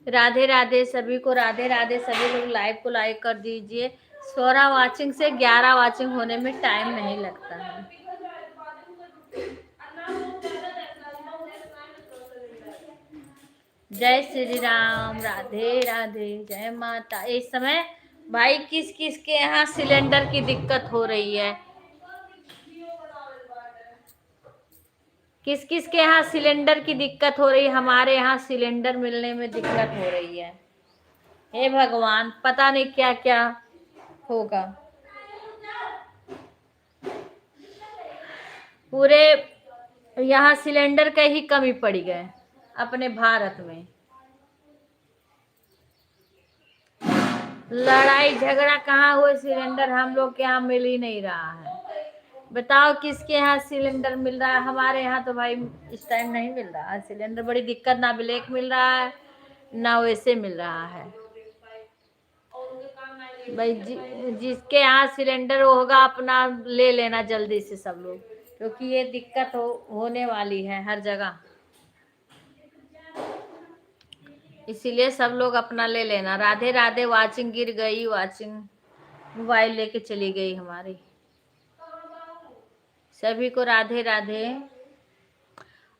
राधे राधे सभी को, राधे राधे। सभी लोग live को like कर दीजिए। सोलह watching से ग्यारह watching होने में time नहीं लगता है। जय श्री राम, राधे राधे, जय माता। इस समय भाई किस किस के यहाँ सिलेंडर की दिक्कत हो रही है? किस किस के यहाँ सिलेंडर की दिक्कत हो रही है? हमारे यहाँ सिलेंडर मिलने में दिक्कत हो रही है। हे भगवान, पता नहीं क्या क्या होगा। पूरे यहाँ सिलेंडर के ही कमी पड़ी गए अपने भारत में। लड़ाई झगड़ा कहाँ हुए, सिलेंडर हम लोग के यहाँ मिल ही नहीं रहा है। बताओ किसके यहाँ सिलेंडर मिल रहा है? हमारे यहाँ तो भाई इस टाइम नहीं मिल रहा है सिलेंडर, बड़ी दिक्कत, ना ब्लैक मिल रहा है ना वैसे मिल रहा है। भाई जि-, जिसके यहाँ सिलेंडर होगा अपना ले लेना जल्दी से सब लोग, क्योंकि ये दिक्कत हो, होने वाली है हर जगह, इसीलिए सब लोग अपना ले लेना। राधे राधे। वाचिंग गिर गई, वाचिंग मोबाइल लेके चली गई हमारी। सभी को राधे राधे।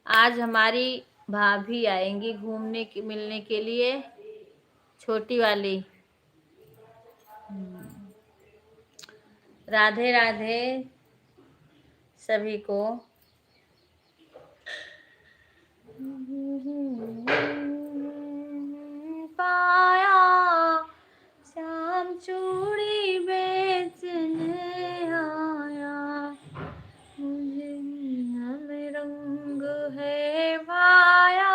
आज हमारी भाभी आएंगी घूमने के, मिलने के लिए, छोटी वाली। हम्म। राधे राधे सभी को। पाया श्याम चूड़ी बेचने आया, मुझे नल रंग है भाया।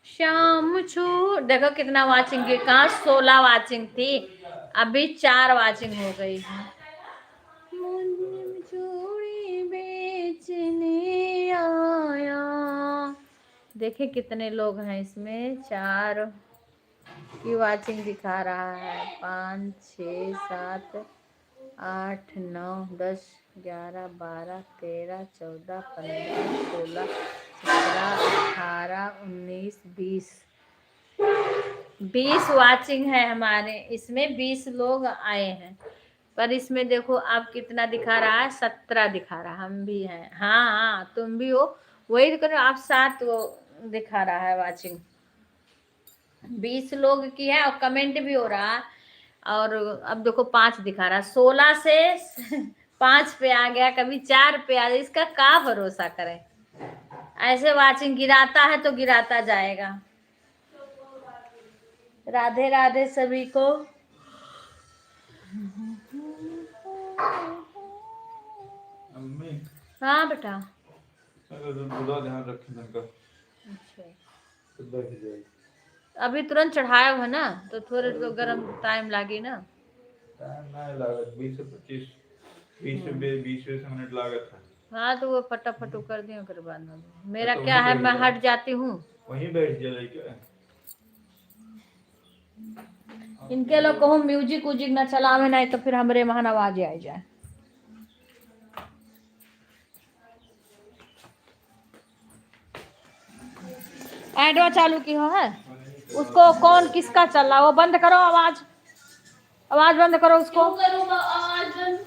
श्याम छू, देखो कितना वाचिंग की, कहाँ सोलह वाचिंग थी, अभी चार वाचिंग हो गई है। मुझे चूड़ी बेचने आया। देखें कितने लोग हैं इसमें, चार की वाचिंग दिखा रहा है, पाँच, छः, सात, आठ, नौ, दस, ग्यारह, बारह, तेरह, चौदह, पन्द्रह, सोलह, सत्रह, अठारह, उन्नीस, बीस। बीस वाचिंग है हमारे, इसमें बीस लोग आए हैं, पर इसमें देखो आप कितना दिखा रहा है, सत्रह दिखा रहा, हम भी हैं। हाँ, हाँ, तुम भी हो, वही तो करो, आप सात वो दिखा रहा है वाचिंग। बीस लोग की है और कमेंट भी हो रहा है। और अब देखो पाँच दिखा रहा है, सोलह से पाँच पे आ गया, कभी चार पे आ जाए, इसका का भरोसा करें? ऐसे वाचिंग गिराता है तो गिराता जाएगा। राधे राधे सभी को। अम्मी। हाँ बेटा। अरे तो बुला ध्यान रखे इनका। अच्छा। तो बैठ जाए। अभी तुरंत चढ़ाया हुआ ना, तो थोड़े तो गरम टाइम लागी ना। टाइम नहीं लागत, बीस से पच्चीस, बीस से हम्म। बे-, बीस से मिनट लागत है। हाँ, तो वो फटाफट वो कर दिए, ओकर बाद में। मेरा तो क्या वहीं है, बैठ मैं जाए। हट जाती हूँ। वहीं बैठ जाए लइके। इनके लोग कहूँ म्यूजिक उजिक ना चलावे, नहीं तो फिर हमरे महान आवाज आ जाए। एडवा चालू की हो है, उसको कौन किसका चल रहा, वो बंद करो आवाज, आवाज बंद करो उसको। क्यों करूँ आवाज बंद?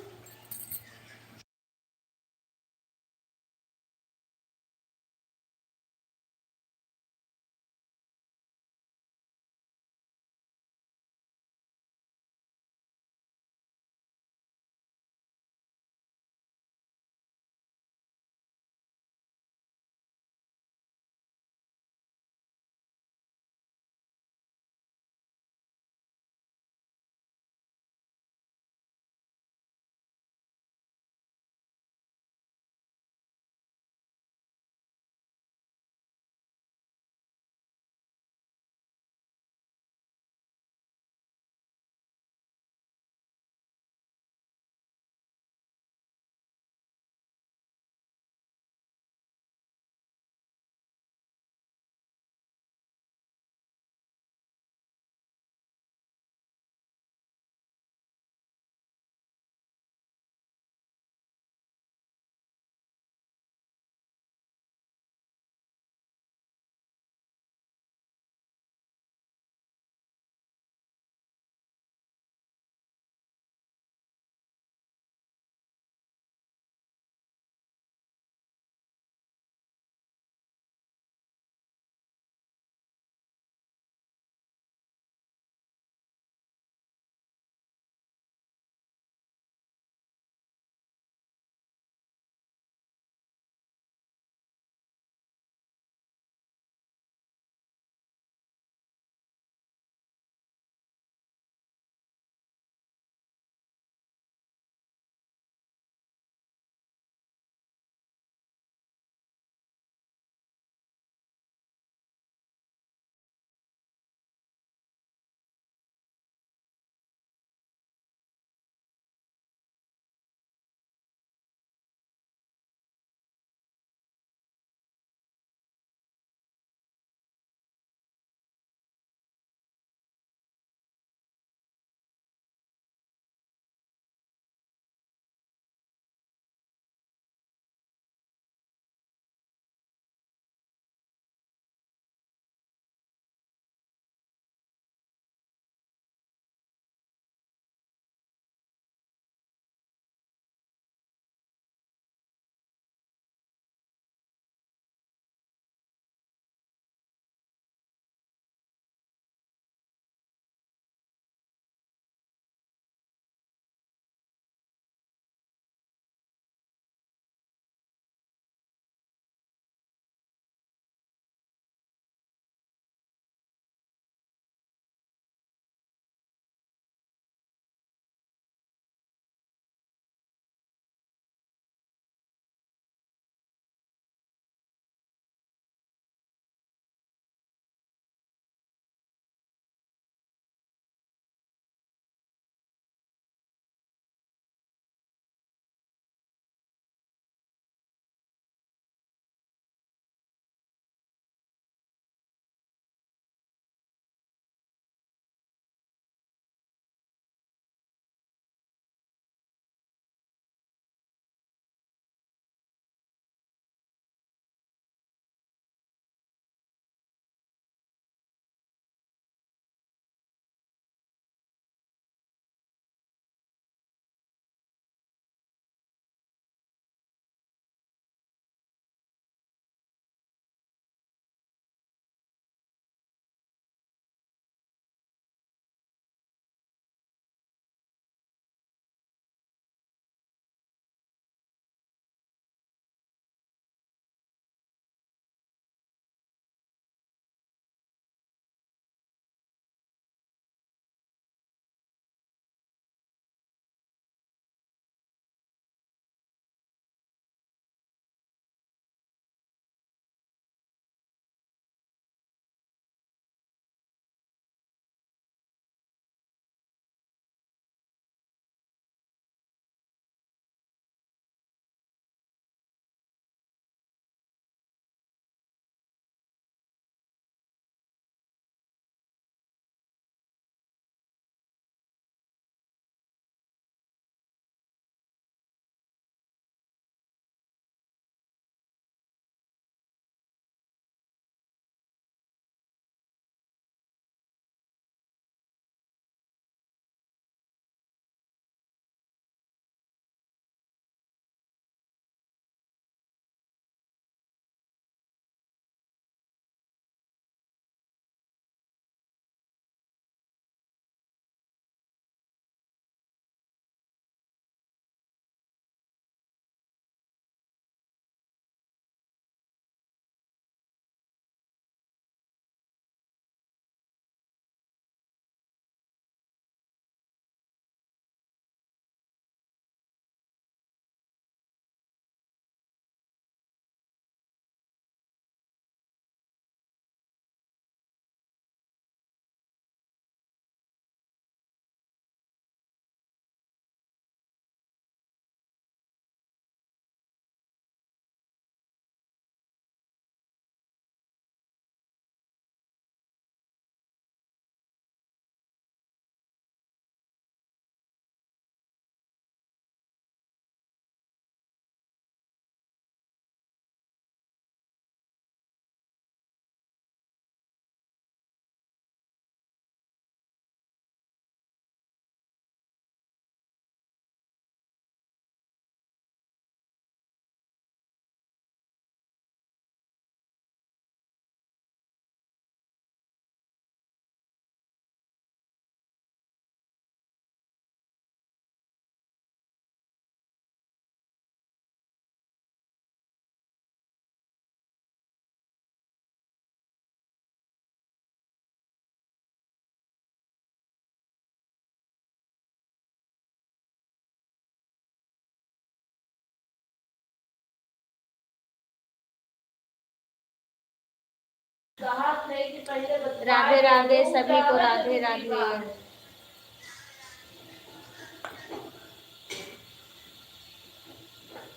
कहा थे कि पहले बता राधे राधे दो, सभी को, ज्यादा राधे जरूरी राधे। बात।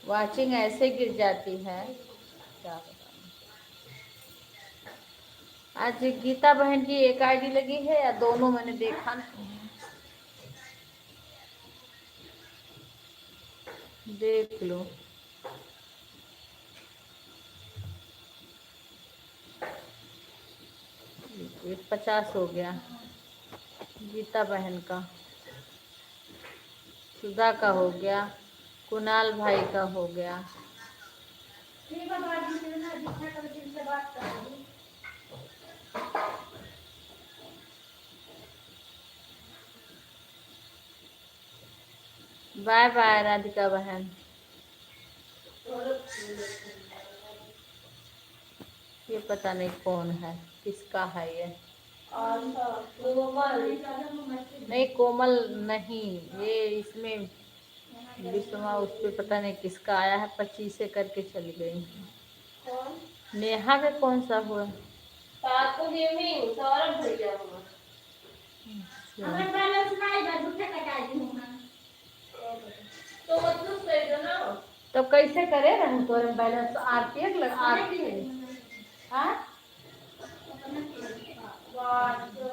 वाचिंग ऐसे गिर जाती है, क्या बताऊं। आज गीता बहन की एक आईडी लगी है या दोनों, मैंने देखा नहीं। देख लो। एक पचास हो गया, गीता बहन का, सुधा का हो गया, कुणाल भाई का हो गया। बाय बाय राधिका बहन। ये पता नहीं कौन है, किसका है ये। नहीं, कोमल नहीं, ये इसमें विश्वमा, उस पे पता नहीं किसका आया है, पच्चीस से करके चली गई। कौन? नेहा के कौन सा हुआ? पापू गेमिंग, सौरभ भैया हुआ। अच्छा। हमारे बैलेंस नहीं बा, झूठे कटा दी हूँ मैं। तो मतलब सही दो ना। तो कैसे करे रहूं तोरे में बैलेंस? आरती एक लग-, आरती है। हाँ? वाह, तो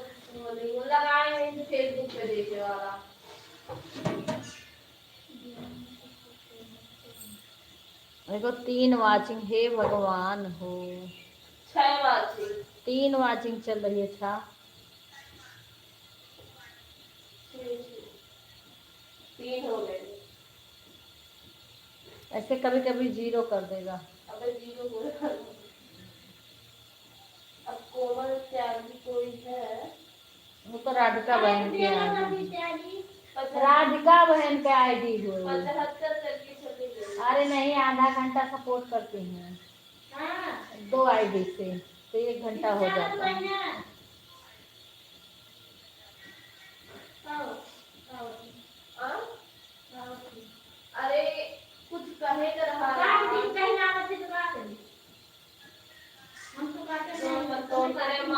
वो लगाए हैं जो Facebook पे देखे वाला। देखो, तीन वाचिंग, हे भगवान हो। छह वाचिंग। तीन वाचिंग चल रही है, अच्छा। तीन हो गए। ऐसे कभी-कभी जीरो कर देगा। अबे जीरो हो रहा है। अब कोमल त्यागी कोई है? वो तो राधिका बहन के आईडी। अच्छा। राधिका बहन के आईडी हो। पचहत्तर करके चली गई। अरे नहीं, आधा घंटा सपोर्ट करती हैं। हाँ। दो आईडी से तो एक घंटा हो जाता है। आओ, आओ। हाँ? आओ। अरे, कुछ कहे के रहा।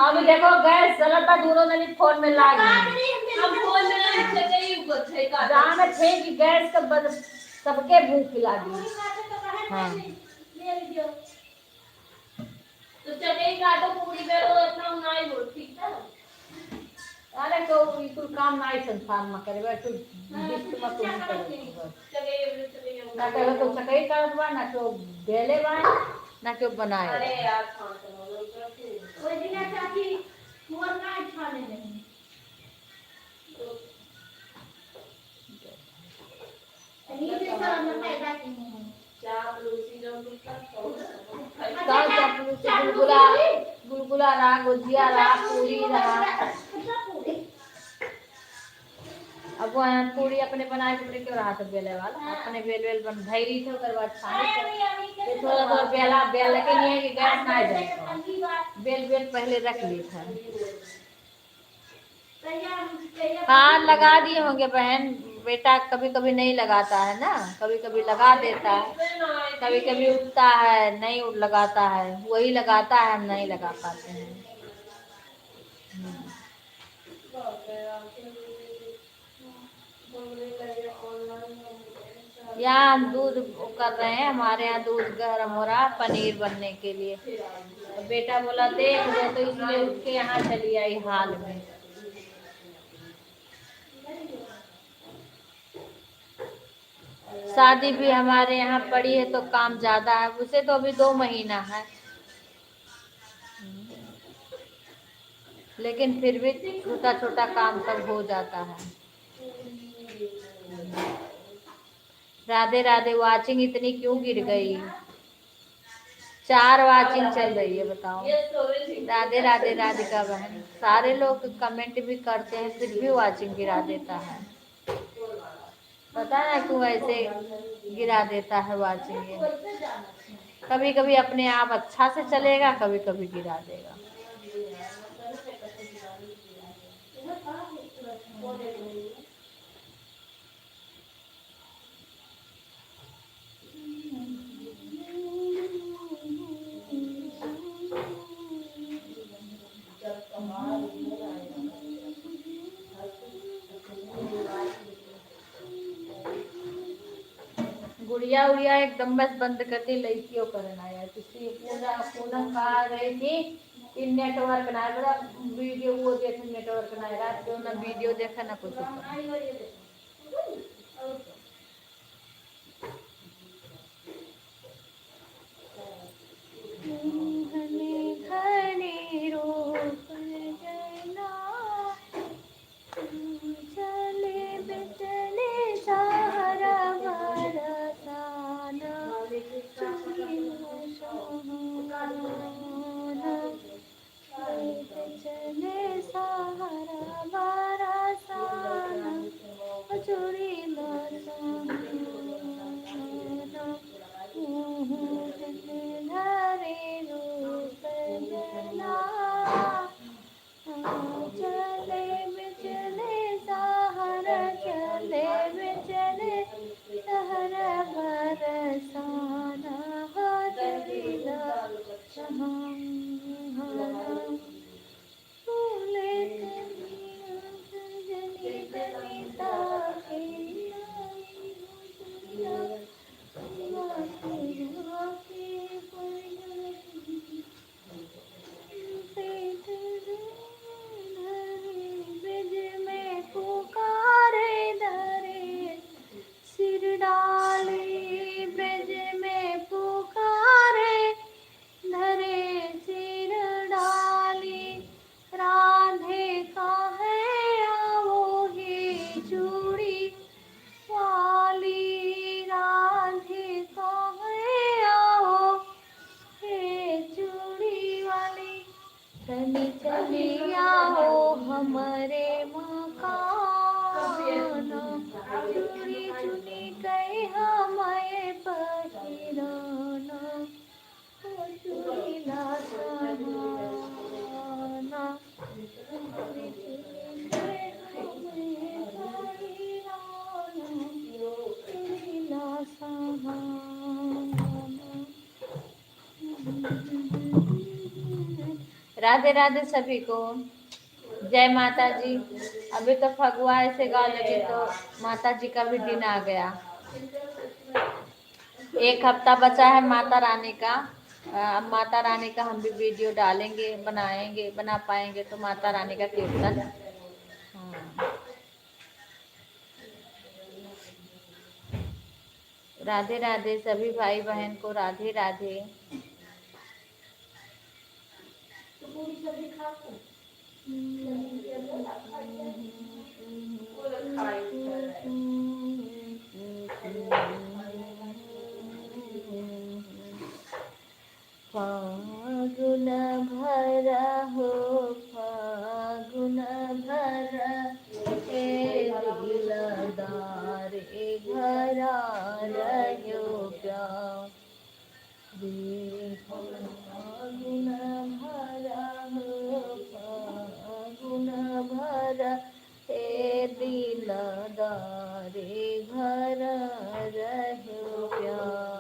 अब देखो, गैस जलत बा, दोनों जनी फोन में लाग गई। हम फोन में लाग गई, ऊपर से का जाने थे कि गैस का बद-, सबके भूख लागी। हाँ। तो चटई काटो, पूरी बेलो, इतना नाई हो, ठीक है? अरे, तो ई कुल काम नाई संसार में करे, बस तू हाँ, लिस्ट में तू नहीं करे, बस। चटई, चटई, ना कहो तो चटई काटत बा, ना केहू बेले बा, ना केहू बनाए बा। अरे यार, शांत रहो, लोग रखे हैं। ओइ दिन चाची, मोर ना छाने नहीं। का चापलूसी? गुलगुला, गुलगुला रहा, गुजिया रहा, पूरी रहा। अब वो है पूरी अपने बनाए के, अपने क्यों रहा था बेले वाला, अपने बेल बेल बन धई रही थी, ओकर बाद छानी थे। ये थोड़ा थोड़ा बेला, बेल लेके नहीं है कि गैस ना जाए, बेल बेल पहले रख ली था। हाँ, लगा दिए होंगे बहन, बेटा कभी कभी नहीं लगाता है ना, कभी कभी लगा देता है, कभी कभी उठता है, नहीं उठ-, लगाता है, वही लगाता है, हम नहीं लगा पाते हैं। हम्म। यहाँ हम दूध वो कर रहे हैं, हमारे यहाँ दूध गर्म हो रहा है पनीर बनने के लिए। तो बेटा बोला, "देख लो," तो इसलिए उठ के यहाँ चली आई हाल में। शादी भी हमारे यहाँ पड़ी है तो काम ज्यादा है, उसे तो अभी दो महीना है, लेकिन फिर भी छोटा छोटा काम सब हो जाता है। राधे राधे। वाचिंग इतनी क्यों गिर गई? चार वाचिंग चल रही है, बताओ। राधे राधे राधिका बहन। सारे लोग कमेंट भी करते हैं, फिर भी वाचिंग गिरा देता है। पता ना क्यों ऐसे गिरा देता है वाचिंग ये। कभी कभी अपने आप अच्छा से चलेगा, कभी कभी गिरा देगा। या उड़िया एकदम बस बंद कर दी, लड़कियों करना यार। किसी पूजा पूनम कहा रहे कि, कि नेटवर्क ना है, बड़ा वीडियो वो देखे नेटवर्क ना है, रात को ना वीडियो देखा ना कुछ। मोहन घने रूप जना, चले बिचले सहरा बरसाना, चुरी सुहाना। चले सहरा बरसाना, चुरी सुहाना। मोहन घरे रूप जना, चले बिचले सहरा, चले बिचले सहरा बरसाना, चुरी सुहाना। बोले कन्हैया सजनी कविता के आई हो दुनिया, माँ के आके पड़ गई। पेट धरे ब्रज में पुकारे, धरे सिर डाली ब्रज में पुकारे, धरे सिर डाली राधे कहे आओ हे चूड़ी वाली, राधे कहे आओ हे चूड़ी वाली। तनी चली आओ हमरे मकान, चूड़ी चुनी कई हमें पहिराना। राधे राधे सभी को, जय माता जी। अभी तो फगुआ ऐसे गा लगे तो माता जी का भी दिन आ गया। एक हफ्ता बचा है माता रानी का। अ, अब माता रानी का हम भी वीडियो डालेंगे, बनाएंगे, बना पाएंगे तो माता रानी का कीर्तन। हाँ। राधे राधे सभी भाई बहन को, राधे राधे। फागुन भरा हो, फागुन भरा, ए दिलदार, ए घरा रह्यो प्यार। रे फागुन भरा हो, फागुन भरा, ए दिलदार, ए घरा रह्यो प्यार।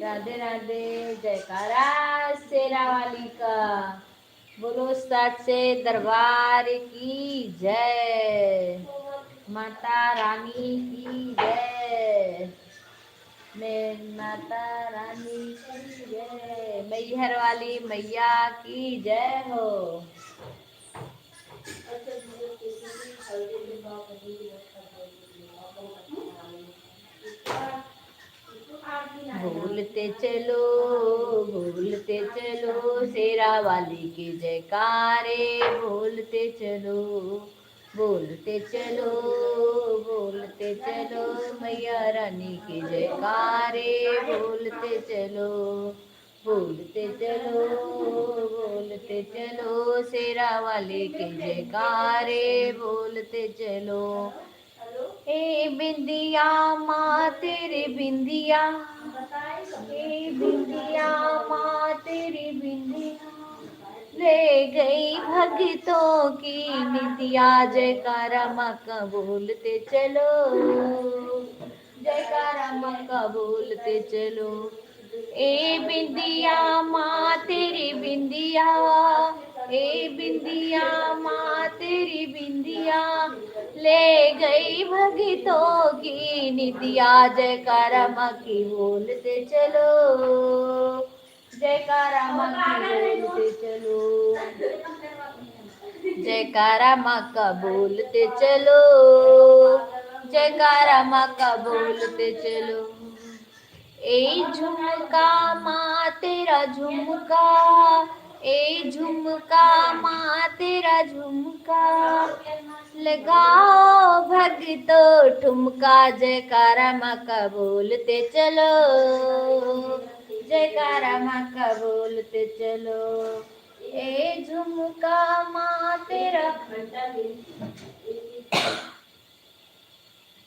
राधे राधे, जयकारा शेरा वाली का। बोलो सच्चे दरबार की जय, माता रानी की जय, मैं माता रानी की जय, मैहर वाली मैया की जय हो। बोलते चलो, बोलते चलो, शेरा वाली के जयकारे, बोलते चलो, बोलते चलो, बोलते चलो, मैया रानी के जयकारे, बोलते चलो, बोलते चलो, बोलते चलो, शेरा वाले के जयकारे, बोलते चलो। ए बिंदिया माँ तेरी बिंदिया, ए बिंदिया माँ तेरी बिंदिया, ले गई भगतों की निंदिया। जयकारा माँ का बोलते चलो, जयकारा माँ का बोलते चलो। ए बिंदिया माँ तेरी बिंदिया, ए बिंदिया माँ तेरी बिंदिया, ले गई भगतों की निदिया, जयकारा माँ की बोलते चलो, जयकारा माँ की बोलते चलो, जयकारा माँ का बोलते चलो, जयकारा माँ का बोलते चलो। ए झुमका माँ तेरा झुमका, ए झुमका माँ तेरा झुमका, लगाओ भगतो ठुमका, जयकारा माँ का बोलते चलो, जयकारा माँ का बोलते चलो। ए झुमका माँ तेरा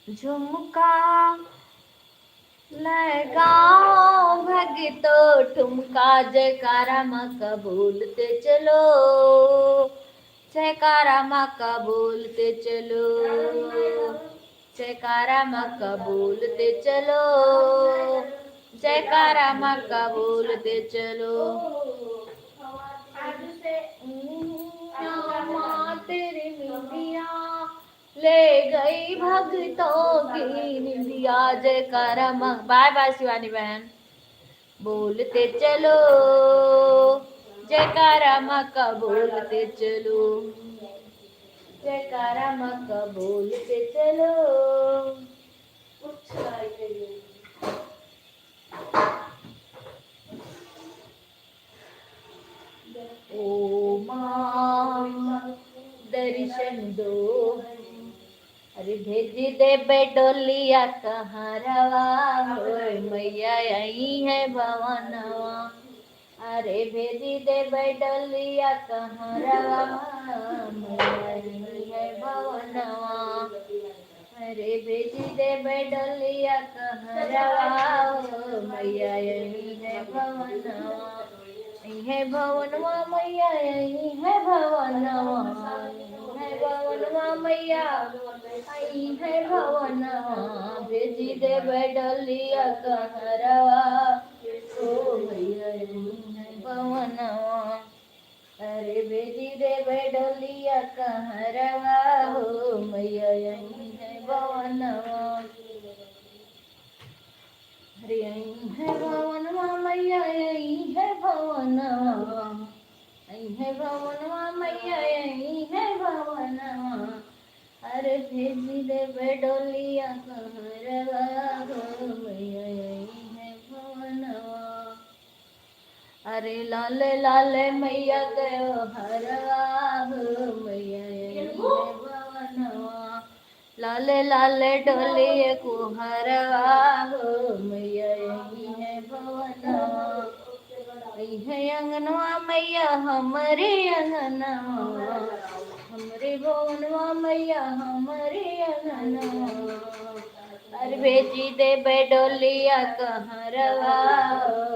झुमका, लगाओ भगतो ठुमका, जयकारा माँ का बोलते चलो, जयकारा माँ का बोलते चलो, जयकारा माँ का बोलते चलो, जयकारा माँ का बोलते चलो। माँ तेरी निदिया ले गई भगतों की निदिया, जयकारा माँ। बाय बाय शिवानी बहन। बोलते चलो, जयकारा माँ का बोलते चलो, जयकारा माँ का बोलते चलो। ओ माँ, दर्शन दो। अरे भेजी देबे डोलिया कहरवा हो, मैया आई है भवनवा। अरे भेजी देबे डोलिया कहरवा, मैया आई है भवनवा। अरे भेजी देबे डोलिया कहरवा हो, मैया आई है भवनवा। आई है भवनवा मैया, आई है भवनवा, आई है भवनवा मैया, आई है भवनवा। भेजी देबे डोलिया कहरवा हो, मैया आई है भवनवा। अरे भेजी देबे डोलिया कहरवा हो, मैया आई है भवनवा। अरे आई है भवनवा मैया, आई है भवनवा, आई है भवनवा मैया, आई है भवनवा। अरे भेजी देबे डोलिया कहरवा हो, मैया आई है भवनवा। अरे लाले लाले मैया के ओ हरवा हो, मैया आई है भवनवा। लाले लाले डोलिए को हरवा हो, मैया आई है भवनवा। आई है अंगनवा मैया हमरे अंगनवा, हमरे भवनवा मैया हमरे अंगनवा। अरे भेजी देबे डोलिया कहरवा,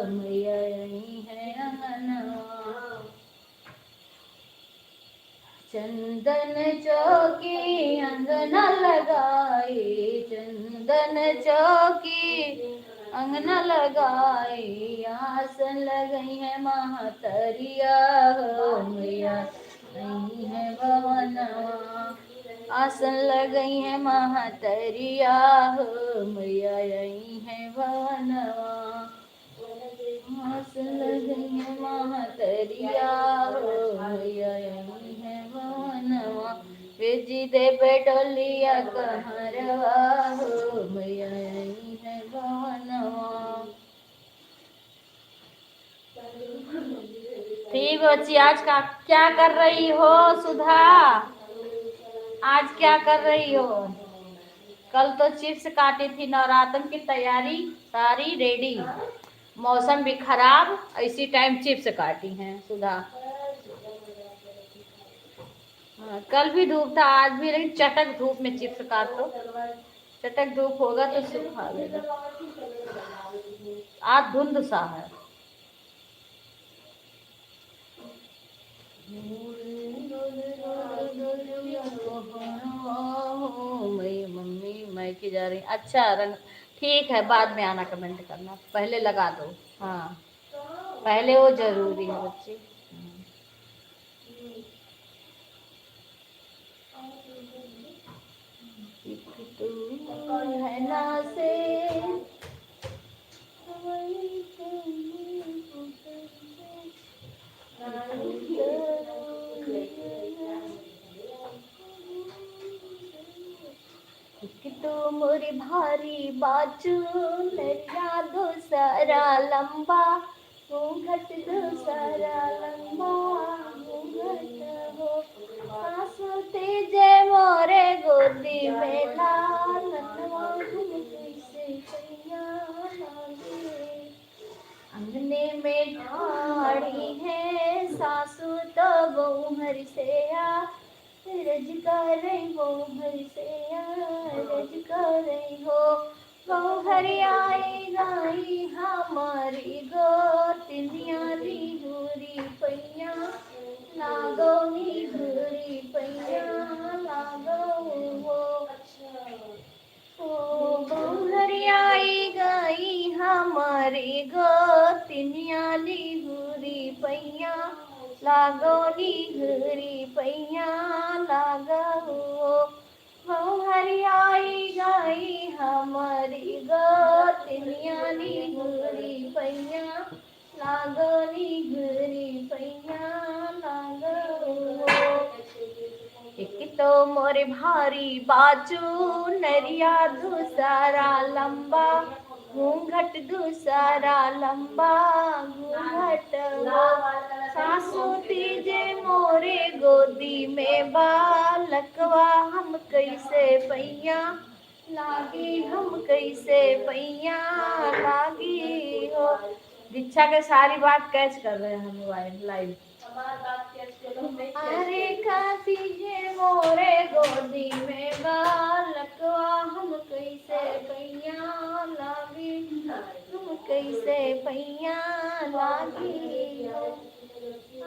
मैया आई है अंगनवा। चंदन चौकी अंगना लगाई, चंदन चौकी अंगना लगाई, आसन लगई है महतरिया हो, मैया आई है भवनवा। आसन लगई है महतरिया हो, मैया आई है भवनवा। आसन लगई है महतरिया हो, मैया आई है भवनवा। भेजी देबे डोलिया कहरवा हो, मैया आई है भवनवा। ठीक बच्ची, आज का क्या कर रही हो सुधा? आज क्या कर रही हो? कल तो चिप्स काटी थी, नवरातन की तैयारी सारी रेडी। मौसम भी खराब, ऐसी टाइम चिप्स काटी हैं सुधा। हाँ, कल भी धूप था, आज भी, लेकिन चटक धूप में चिप्स काट लो। चटक धूप होगा तो सुखा लेगा। आज धुंध सा है। मैं मम्मी मायके जा रही। अच्छा रंग, ठीक है, बाद में आना, कमेंट करना, पहले लगा दो। हाँ, पहले वो जरूरी है बच्चे। हाँ। तू है ना से एक तो मोरी भारी बाचू नरिया दोसरा लंबा घूंघट दोसरा लंबा घूंघट हो। सासु तीजे मोरे गोदी में लालनवा हम कैसे सैया लागे। अंगने में ठाड़ी है सासु तो बहू हरिसैया, रज करई बहू हरिसैया, रज करई हो। बहू हरियाई गई हमारी गोतिनिया निहुरी पैया, लागो निहुरी पैया, लागो हो। ओ बहू हरियाई गई हमारी गोतिनिया निहुरी पैया, लागो निहुरी पैया, लागो। बहू हरियाई गई हमारी गोतिनिया निहुरी पैया, लागो निहुरी पैया, लागो। एक तो मोरे भारी बाचू नरिया दूसरा लंबा घूंघट दूसरा लंबा घूंघट हो। सासु तीजे मोरे गोदी में बालकवा हम कैसे पैया लागी, हम कैसे पैया लागी हो। दीक्षा के सारी बात कैच कर रहे हैं हम लाइव, लाइव। अरे काशी है मोरे गोदी में बालकवा हम कैसे पैया लागी, हम कैसे पैया लागी।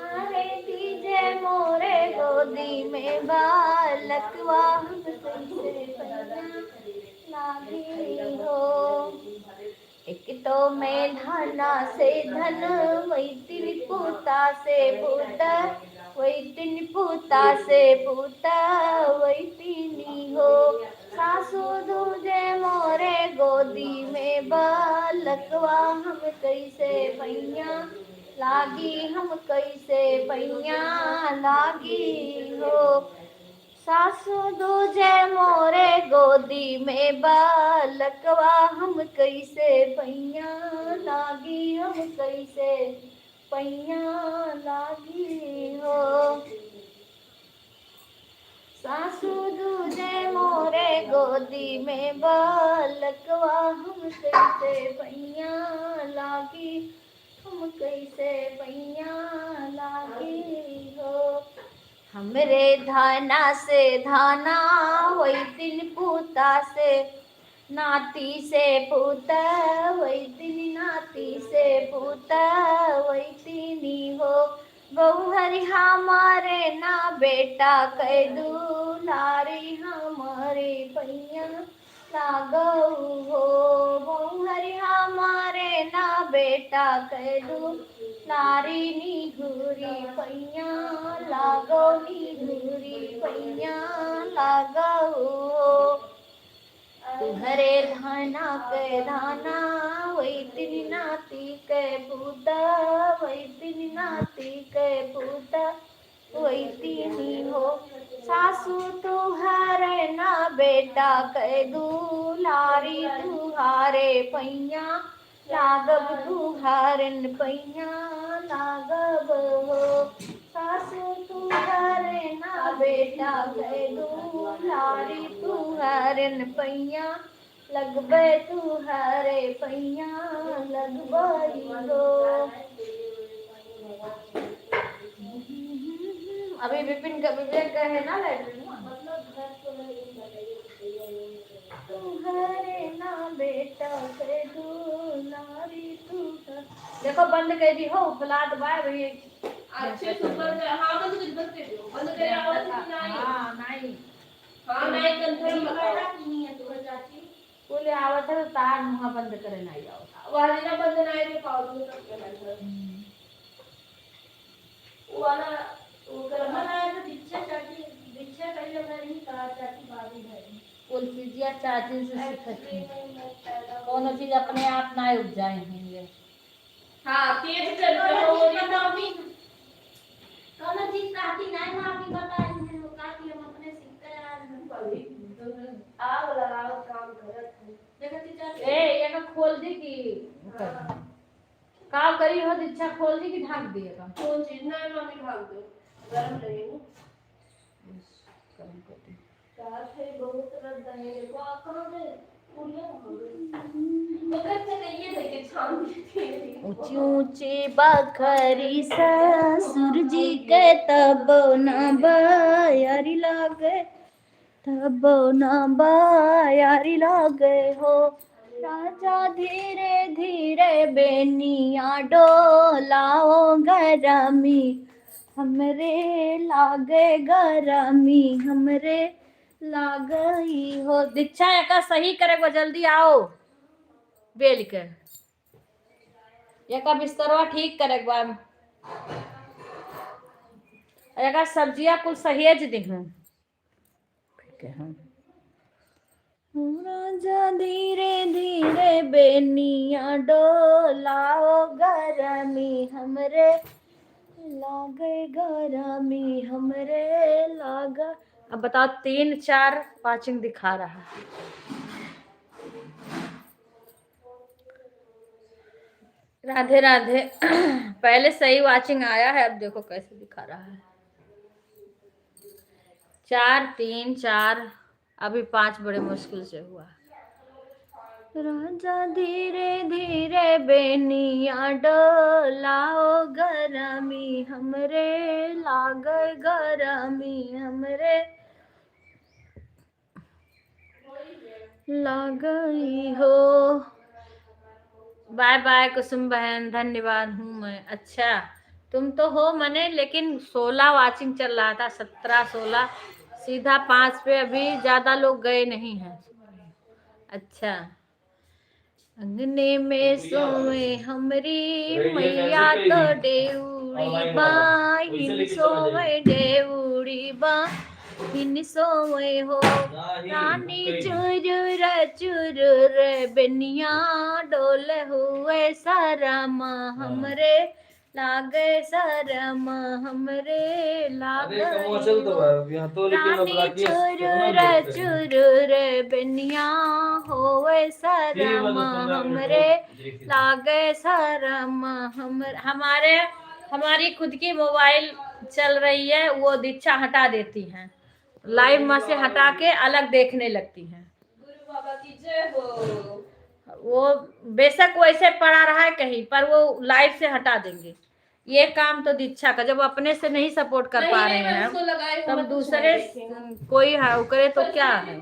अरे तीजे मोरे गोदी में बालकवा हम कैसे पैया लागी हो। एक तो मैं धना से धन, वही तीन पूता से पूता, वही तीन पूता से पूता, वही तीनी हो। सासु दूजे मोरे गोदी में बालकवा हम कैसे पैया लागी, हम कैसे पैया लागी हो। सासु दूजे मोरे गोदी में बालकवा हम कैसे पैया लागी, हम कैसे पैया लागी हो। सासु दूजे मोरे गोदी में बालकवा हम कैसे पैया लागी, हम कैसे पैया लागी हो। हमरे धाना से धाना, वही तीन पूता से नाती से पूता, वही तीन नाती से पूता, वही तीनी हो। बहू हरि हमारे ना बेटा कै दुलारी हमारे पैया लागो हो। बहू हरि हमारे ना बेटा कै दुलारी निहुरी पैया लागो, निहुरी पैया लागो हो। तुहरे धाना कै धाना, वही तीन नाती कै पूता, वही तीन नाती कै पूता, वही तीनी हो। सासु तुहरे ना बेटा कै दुलारी, तुहरे पैया लागब, तुहरे पैया लागब हो। सासु तुहरे ना बेटा कै दुलारी, तुहरे पैया लगबे, तुहरे पैया लगबे हो। अभी विपिन का, विवेक का है ना लाइब्रेरी में? तुहरे ना बेटा कै दुलारी, तुहरे। देखो, बंद कर दी हो, फ्लैट बाय भैया। अच्छे से ऊपर कर, हाँ, बंद कर, बंद कर दो, बंद कर, आवाज नहीं आई। हाँ, नहीं। हाँ, नहीं, confirm बताओ। बोले, आवत है तो तार मुँह बंद करे नहीं आओ। वाली ना बंद नहीं रे पाओ, तुम सब के बंद। हम्म। वो वाला, वो गरबा ना आया तो दीक्षा चाची, दीक्षा कही हमरा नहीं कहा, चाची भाभी है। बोल, सिजिया चाची से सीखत ही। कौनो चीज अपने आप ना उपजाए हैं ये। हाँ, तेज कर दो, वो भी मम्मी। कौनो चीज काकी नहीं मामी बताई है, वो काकी हम अपने सीखते आ रहे हैं। आग लगाओ, काम करत है। देखो चाची। ए, ये का खोल दी कि? हाँ। का करी हो, दीक्षा खोल दी कि ढाक दिए का? कौन चीज? नहीं मामी, ढाक दो, गरम रहेगी। बस, गरम कर दी। का है, बहुत रद्दा है, देखो, आप कहाँ गए? पुड़िया कहाँ गई? ओकर चटैया देके छान देती है। ऊंची ऊंची बखरी ससुर जी के तब न बयारी लागे, तब न बयारी लागे हो। राजा धीरे धीरे बेनिया डोलाओ, गरमी हमरे लागे, गरमी हमरे लागई हो। दीक्षा, एका सही करे के बा, जल्दी आओ। बेल के एका बिस्तरवा ठीक करे के बा। एका सब्जिया कुल सहेज दिहूं। ठीक है, हाँ। राजा धीरे धीरे बेनिया डोलाओ, गरमी हमरे लागे, गरमी हमरे लागे। अब बताओ, तीन चार वाचिंग दिखा रहा है। राधे राधे। पहले सही वाचिंग आया है, अब देखो कैसे दिखा रहा है। चार, तीन, चार, अभी पाँच बड़े मुश्किल से हुआ। राजा धीरे धीरे बेनिया डोलाओ, गरमी हमरे लागे, गरमी हमरे लागई हो। बाय बाय कुसुम बहन, धन्यवाद हूँ मैं। अच्छा, तुम तो हो मने, लेकिन सोलह वाचिंग चल रहा था, सत्रह, सोलह, सीधा पाँच पे, अभी ज्यादा लोग गए नहीं हैं। अच्छा, अंगने में सोवे हमरी मैया तो डेउड़ी बाइन सोवे, डेउड़ी बाइन सोवे हो। रानी चुरुर चुरुर बेनिया डोले हुए सरम हमरे लागे सरम हमरे लागे। रानी चुरुर चुरुर बेनिया होवे सरम हमरे लागे सरम हमरे। हमारे, हमारी खुद की मोबाइल चल रही है, वो दीक्षा हटा देती हैं, लाइव में से हटा के अलग देखने लगती हैं। गुरु बाबा की जय हो। वो बेशक वैसे पड़ा रहा है कहीं पर, वो लाइव से हटा देंगे। ये काम तो दीक्षा का, जब अपने से नहीं सपोर्ट कर पा रहे हैं, तब दूसरे कोई है, वो करे तो क्या है?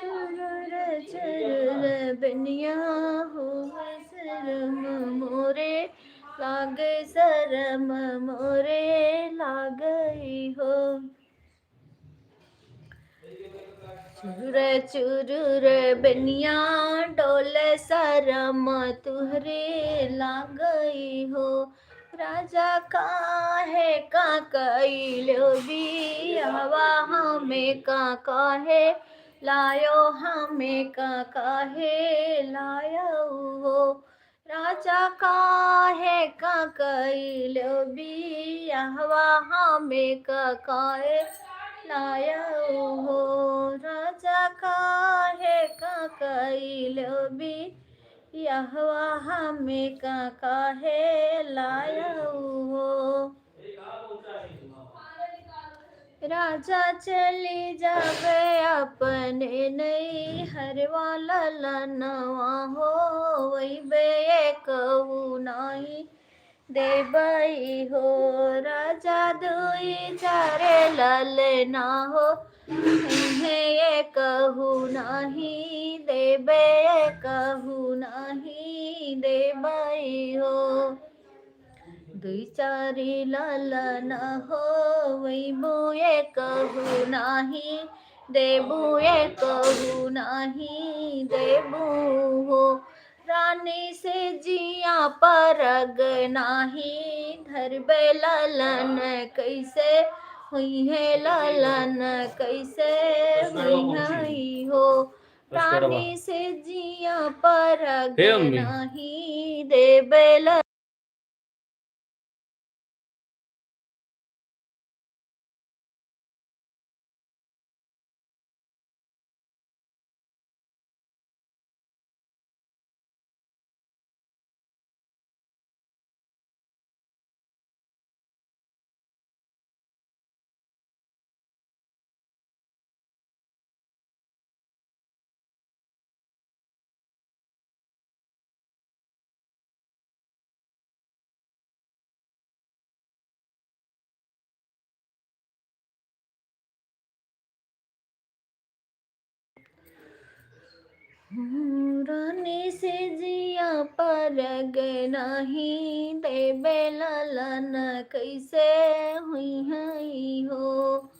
चुरुर चुरुर बेनिया हो सरम मोरे लागे, सरम मोरे लागई हो। चुरुर चुरुर बेनिया डोले सरम तुहरे लागई हो। राजा काहे का कइलो बियाहवा, हमें का काहे लायो, हमें का काहे लायो हो। राजा काहे का कइलो बियाहवा, हमें का काहे लायो हो। राजा काहे का कइलो बियाहवा, हमें का काहे लायो हो। राजा चली जाबे अपने नैहरवा, ललनवा हो वही बे कहू नाही देबई हो। राजा दुई चारे ललना हो, इन्हें ये कहू नाही देबे, ये कहू नाही देबई हो। दुई चारी ललना हो वही बे कहू नाही देबू, ये कहू नाही देबू हो। रानी से जिया परग नाही धरबे ललन कैसे हुई है ललन कैसे हुई है हो। रानी से जिया पर हे अम्मी। नहीं देबे ल- रानी से जिया परग नाही देबे ललन कैसे हुई है हो।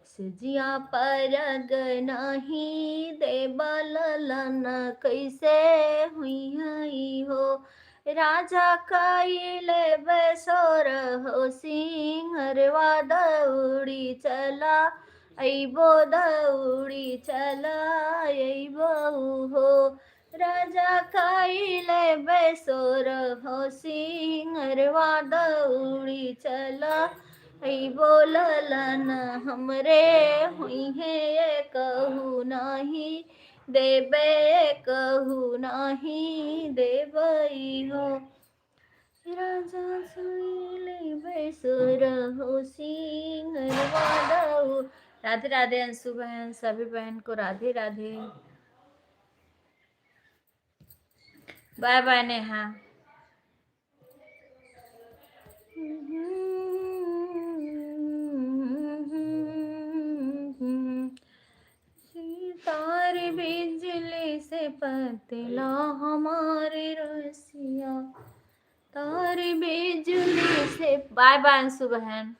से जिया परग नाही देबे ललन कैसे हुई है हो। राजा कइले बेसोर हो सिंहरवा दौड़ी चला अइबो दौड़ी चला अइबो हो। राजा कइले बेसोर हो सिंहरवा दौड़ी चला अइबो ललन हमरे हुई है ये कहू नाही देबे कहू नाही देबई हो। राजा सुइले बेसुर हो सिंहरवा दऊ। राधे राधे अंशु बहन, सभी बहन को राधे राधे। Bye bye Neha. तार बिजली से पतला हमारे रसिया, तार बिजली से। बाय बाय अंशु बहन,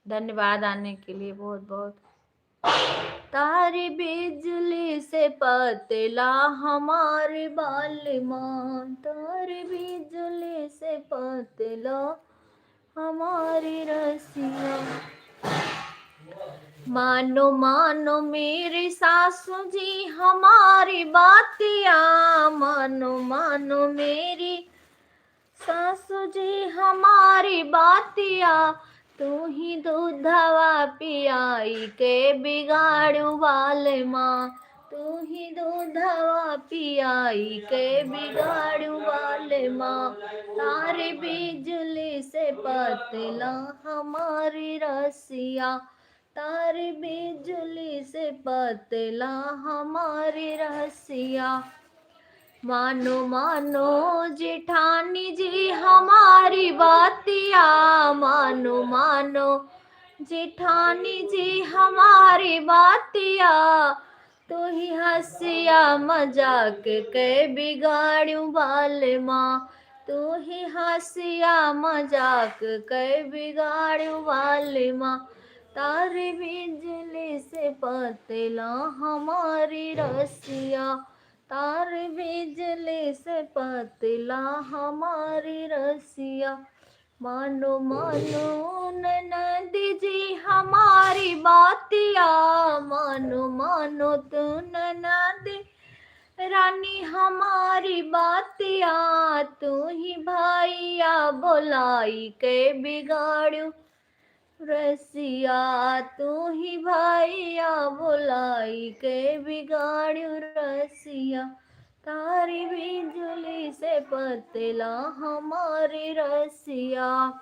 धन्यवाद आने के लिए बहुत बहुत। तार बिजली से पतला हमारे बालमा, तार बिजली से पतला हमारे रसिया। मानो मानो मेरी सासू जी हमारी बातिया, मानो मानो मेरी सासू जी हमारी बातिया। तू ही दूधवा पियाई के बिगाड़ू बालमा, तू ही दूधवा पियाई के बिगाड़ू बालमा। तार बिजली से पतला हमारी रसिया, तार बिजली से पतला हमारी रसिया। मानो मानो जेठानी जी हमारी बातिया, मानो मानो जेठानी जी हमारी बातिया। तू ही हंसिया मजाक के बिगाड़ू बालमा, तू ही हंसिया मजाक के बिगाड़ू बालमा। तार बिजली से पतला हमारी रसिया, तार बिजली से पतला हमारी रसिया। मानो मानो ननद जी हमारी बातिया, मानो मानो तू ननद रानी हमारी बातिया। तू ही भैया बोलाई के बिगाड़ू रसिया, तू ही भैया बोलाई के बिगाड़ू रसिया। तार बिजली से पतला हमारी रसिया।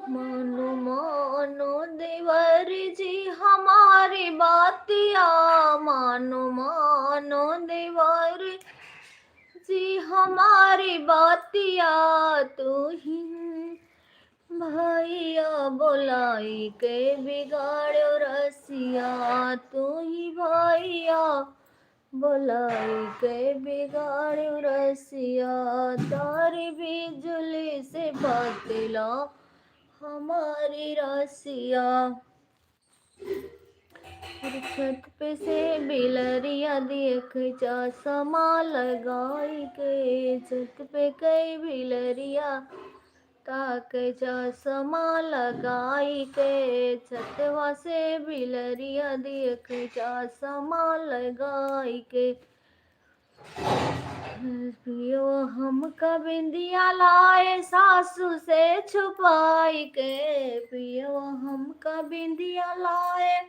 मानो मानो देवर जी हमारी बातिया, मानो मानो देवर जी हमारी बातिया। तू ही भैया बोलाई के बिगाड़ो रसिया, तू ही भैया बोलाई के बिगाड़ो रसिया। तार बिजली से पतला हमारी रसिया। अरे छत पे से बिलरिया देख चश्मा लगाई के, छत पे कई बिलरिया ताके चश्मा लगाई के, छतवा से बिलरिया देखे चश्मा लगाई के। पियो हमका बिंदिया लाए सासू से छुपाई के, पियो हमका बिंदिया लाए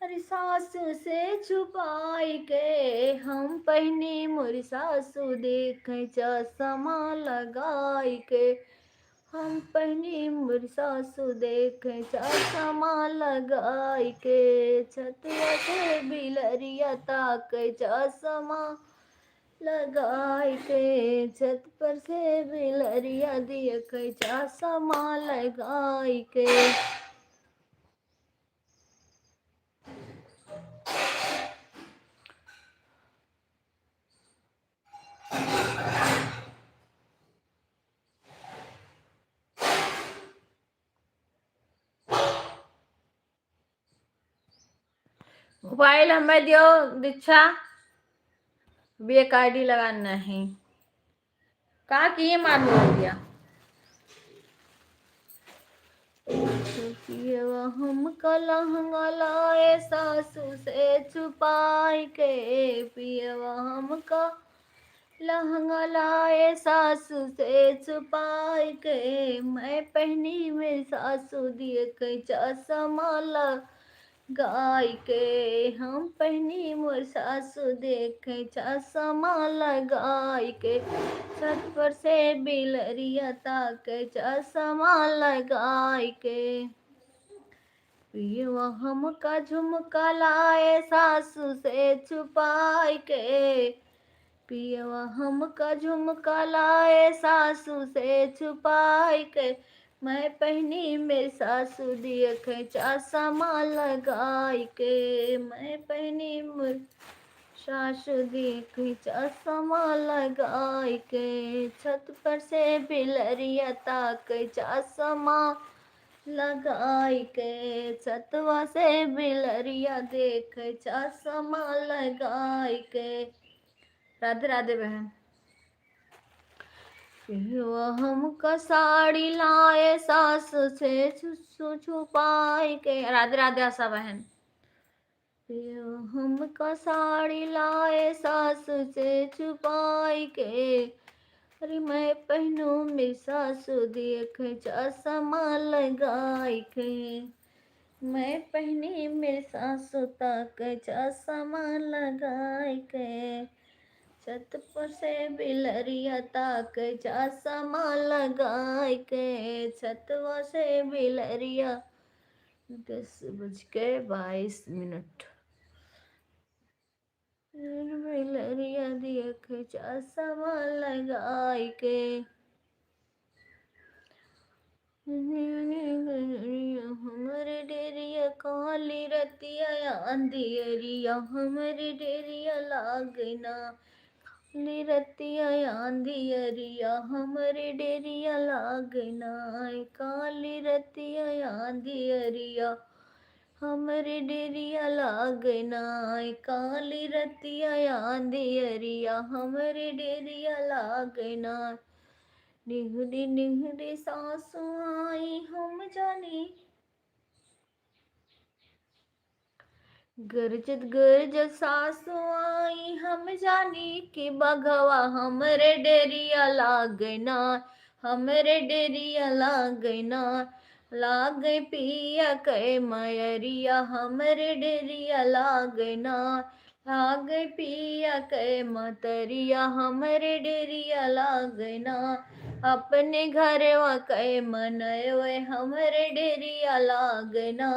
अरे सासू से छुपाई के, हम पहिनी मोरी सासू देखे चश्मा लगाई के, हम पहिनी मोरी सासू देखे चश्मा लगाई के, छतवा से बिलरिया ताके चश्मा लगाई के, छत पर से बिलरिया देखे चश्मा लगाई के। मोबाइल हमें दियो दीक्षा, अभी एक आईडी लगाना है। का किए मालूम हो गया? पियवा हमका लहंगा लाए सासू से छुपाई के, पियवा हमका लहंगा लाए सासू से छुपाई के, मैं पहिनी मोरी सासू देखे चश्मा लगाई के, हम पहिनी मोरी सासू देखे चश्मा लगाई के, छत पर से बिलरिया ताके चश्मा लगाई के। पियवा हमका झुमका लाए सासू से छुपाई के, पियवा हमका झुमका लाए सासू से छुपाई के, मैं पहिनी मोरी सासू देखे चश्मा लगाई के, मैं पहिनी मोरी सासू देखे चश्मा लगाई के, छत पर से बिलरिया ताके चश्मा लगाई के, छतवा से बिलरिया देखे चश्मा लगाई के। राधे राधे बहन। पियवा हमका साड़ी लाए सास से छु-, छु-, छुपाई के। राधे राधे आशा बहन। पियवा हमका साड़ी लाए सास से छुपाई के, अरे मैं पहिनू मोरी सासू देखे चश्मा लगाई के, मैं पहिनी मोरी सासू ताके चश्मा लगाई के, छत पर से बिलरिया ताके चश्मा लगाई के, छतवा से बिलरिया। दस बज के बाईस मिनट। बिलरिया देखे चश्मा लगाई के। हमरे डेरिया काली रतिया अंधियरिया, हमरे डेरिया लागना। काली रतिया अंधियरिया, हमरे डेरिया लागना। काली रतिया अंधियरिया, हमरे डेरिया लागना, काली रतिया अंधियरिया, हमरे डेरिया लागना। निहुरी निहुरी सासु आई हम जानी, गरजत गरजत सासु आई हम जानी कि बघवा हमरे डेरिया लागना, हमरे डेरिया लागना। लागे पिया के मयरिया हमरे डेरिया लागना, लागे पिया के मतरिया हमरे डेरिया लागना। अपने घरवा के मनवे हमरे डेरिया लागना,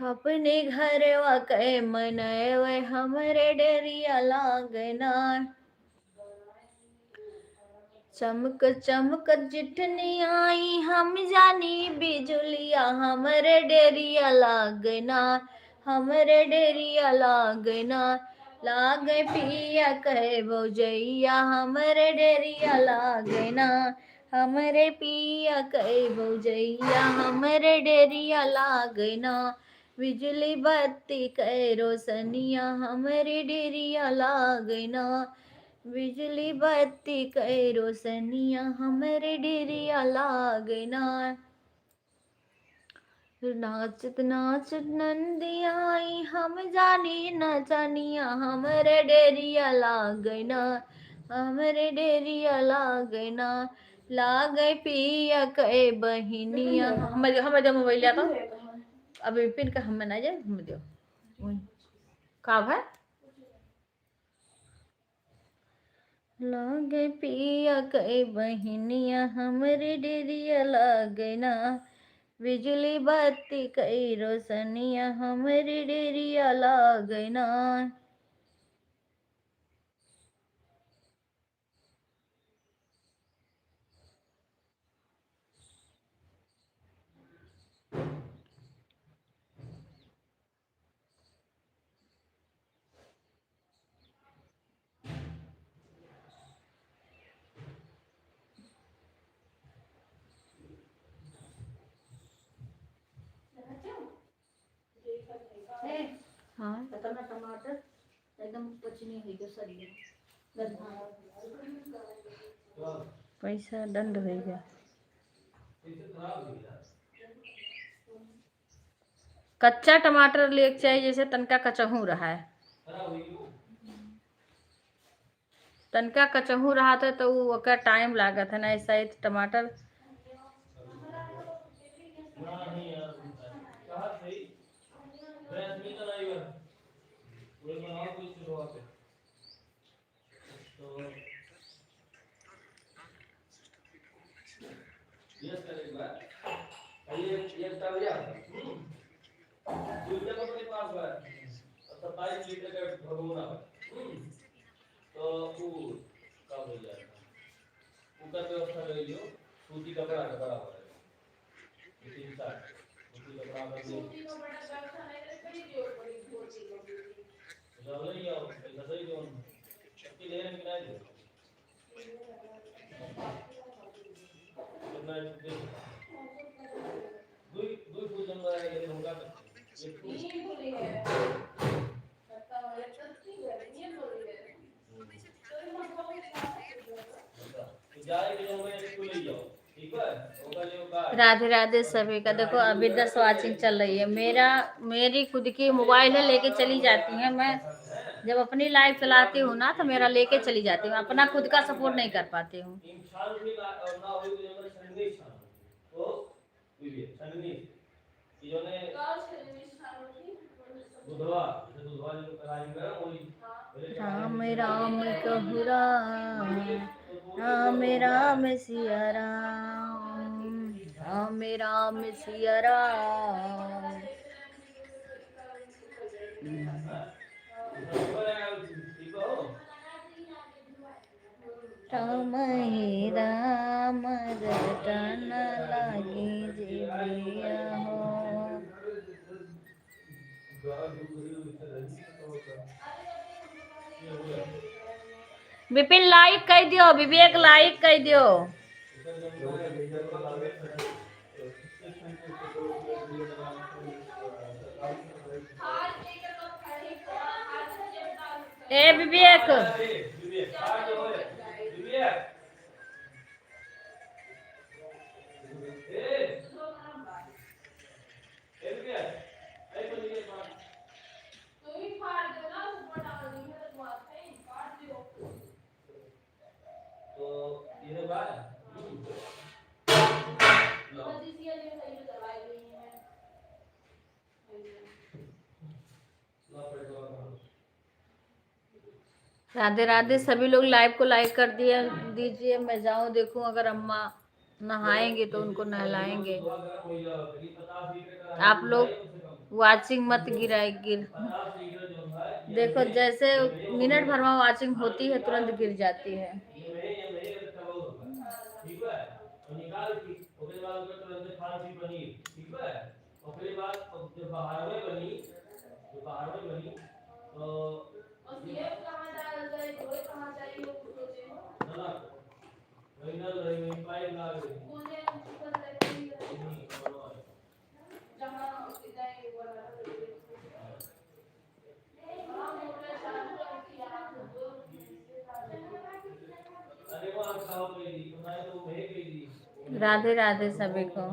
अपने घरवा के मनवे हमरे डेरिया लागना। चमक चमक जिठनी आई हम जानी बिजुलिया हमरे डेरिया लागना, हमरे डेरिया लागना। लागे पिया के भौजैया हमरे डेरिया लागना, हमरे पिया के भौजैया हमरे डेरिया लागना। बिजुली बत्ती के रोशनिया हमरे डेरिया लागना, बिजली बत्ती कै रोशनिया हमरे डेरिया लागना। नाचत नाचत नंदिया आई हम जानी नचनिया हमरे डेरिया लागना, हमरे डेरिया लागना। लागे पिया कै बहिनिया। हम, हम जब मोबाइल लिया तो अभी पिन का हम ना जाए, हम दियो। वही। का भाई? लागे पिया कै बहिनिया हमरे डेरिया लागना, बिजली बत्ती कै रोशनिया हमरे डेरिया लागना। हाँ। इतना टमाटर एकदम पचनी है जो सरिया। पैसा दंड होइगा। कच्चा टमाटर लेके चाहिए, जैसे तनका कचहूँ रहा है। तनका कचहूँ रहत है तो उ ओकर टाइम लागत है ना, ऐसा ही टमाटर। यस करेगा। ये, ये तब यार, हम्म। दूसरे को अपने पास है। और सत्ताईस लीटर का भगोना है। हम्म। तो वो कम हो जाएगा। ओकर व्यवस्था कर लियो, सूती कपड़ा के बराबर है। दो तीन साल, सूती कपड़ा कर लियो। सूती कपड़ा का व्यवस्था नहीं करे, खरीद लियो, बड़ी धोती कपड़ा। तो ले आओ, पैसा दे दो। सबके ले लेने के नहीं दे। कितना है दे? दो, दो फूल जम रहा है, लेकिन होगा कैसे? एक फूल। राधे राधे सभी का। देखो, अभी दस वॉचिंग चल रही है। मेरा, मेरी खुद की मोबाइल है, लेके चली जाती है। मैं जब अपनी लाइव चलाती हूँ ना, तो मेरा लेके चली जाती हूँ, अपना खुद का सपोर्ट नहीं कर पाती हूँ। बुधवा, जैसे बुधवा जो कराई में वही। राम राम कहू राम, राम राम सिया राम, राम राम सिया राम। राम हे राम रटन लागी जिया हो। विपिन लाइक कइ दियो, विवेक लाइक कइ दियो। ए विवेक। तो ये बात। लो। राधे राधे, सभी लोग लाइव को लाइक कर दिया, दीजिए। मैं जाऊँ देखूँ अगर अम्मा नहाएंगे तो उनको नहलाएंगे। आप लोग वॉचिंग मत गिराए, गिर, देखो जैसे मिनट भर में वॉचिंग होती है तुरंत गिर जाती है। ओकरे बाद जब बहारवे बनी, जब बहारवे बनी, तो बस ये कहाँ डाल दे, वो कहाँ जाए, वो कुछ हो जाए। है ना? वही ना रही, वही पाइप ना रही। जहाँ जाए, वो वाला। राधे राधे सभी को।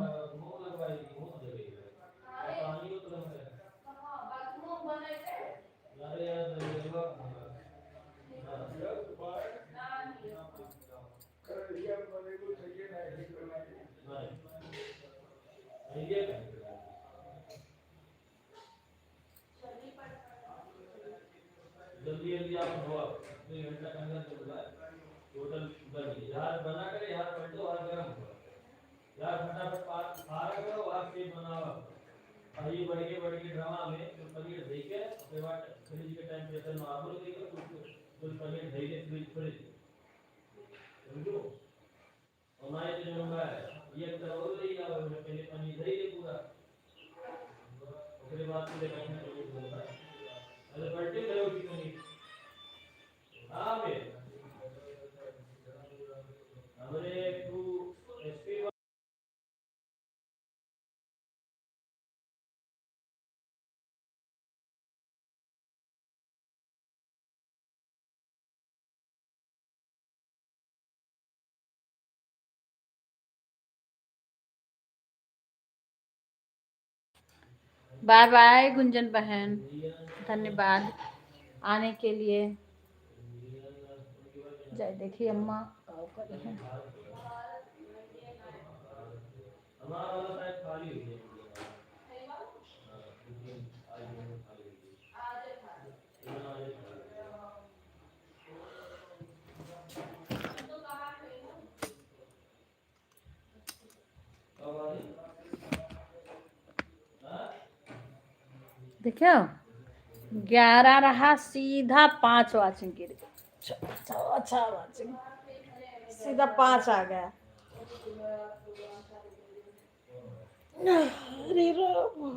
जल्दी जल्दी आप धोआ, दुई घंटा के अंदर जो है, टोटल बन गई। यार बना करे, यार पलटो, यार गरम हो। यार फटाफट पा-, पारा करो, यार शेप बनाओ। और ये बड़के, बड़के ड्रामा में जो पनीर दे के, ओकरे बाद फ्रिज के टेम्परेचर नॉर्मल दे के, कुछ, कुछ पनीर दे के फ्रिज, फ्रिज। समझो? और ना ये जो है, ये अंदर और ले जाओ, पहले पनीर दे के पूरा। ओकरे बाद से देखा है, अरे पलटे गए उसकी पनीर। हाँ बे। हमरे तू एसपी बाय बाय गुंजन बहन, धन्यवाद आने के लिए। जय देखी अम्मा का करी है। देखियो, ग्यारह रहा, सीधा पाँच वाचिंग गिर गया। अच्छा, अच्छा, अच्छा वाचिंग, सीधा पाँच आ गया। अरे राम।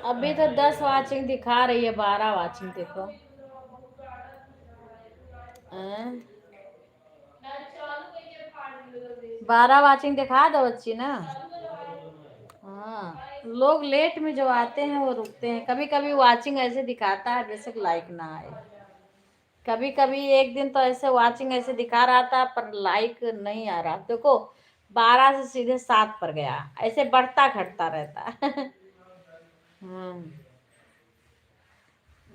अभी तो दस वाचिंग दिखा रही है, बारह वाचिंग देखो। हैं? बारह वाचिंग दिखा दो बच्ची ना। हाँ, लोग लेट में जो आते हैं वो रुकते हैं। कभी कभी वाचिंग ऐसे दिखाता है जैसे कि लाइक ना आए। कभी कभी एक दिन तो ऐसे वाचिंग ऐसे दिखा रहा था पर लाइक नहीं आ रहा। देखो, बारह से सीधे सात पर गया, ऐसे बढ़ता घटता रहता है। हम्म।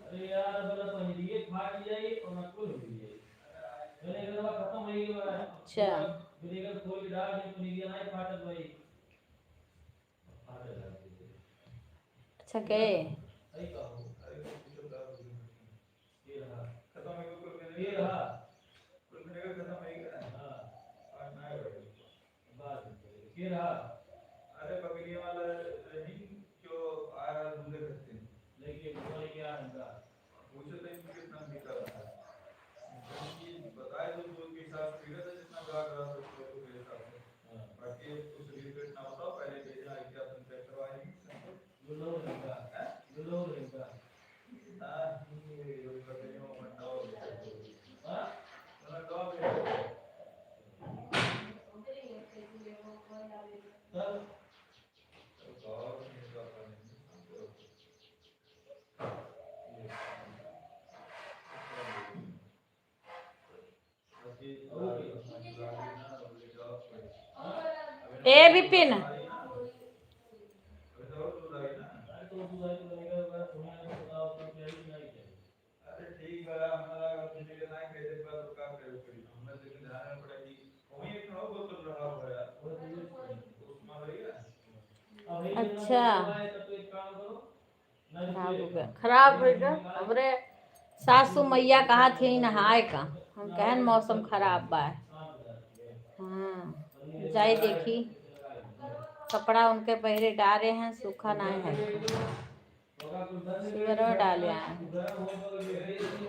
अरे यार, अब ना पनीरिये फाट जाई और ना कुल हो जाई। मैंने एक बार खत्म हो गई है। अच्छा। फिर एक बार खोल के डाल दे, पनीरिया नहीं फाटत भाई। अच्छा, के? सही कहा, अरे, कुछ तो डाल दो। ये रहा। खत्म हो गया, कुल मिला के। ये रहा। कुल मिला के खत्म हो गया। हाँ। और ना है। बात ये रहा। अरे बगलिया वाला रहीम जो आया घूमते फिरते हैं। लेकिन वो लेके आ इनका। पूछो तो इनको कितना मीठा होता है। ये बताए तो दूध के साथ पी रहे थे जितना गाढ़ रहा था उसको तो मेरे साथ। हाँ। बाकी उस रिलेटेड ना बताओ, पहले भेजा है क्या तुम चेक करवाएंगे। ए विपिन, अरे ठीक बा, हमरा अगर किसी के नाई कह देत बा, तो का करे पड़ी? हमरा लेकिन ध्यान में पड़े कि वहीं एक ठो बोतल रहा हुआ है। अच्छा। खराब हो गया, खराब हो गया। हमरे सासू मैया कहा थी नहाए का, हम कहन मौसम खराब बा। हाँ, जाई देखी, कपड़ा उनके पहले डारे हैं, सूखा नहीं है, सुबह में डाले आए हैं।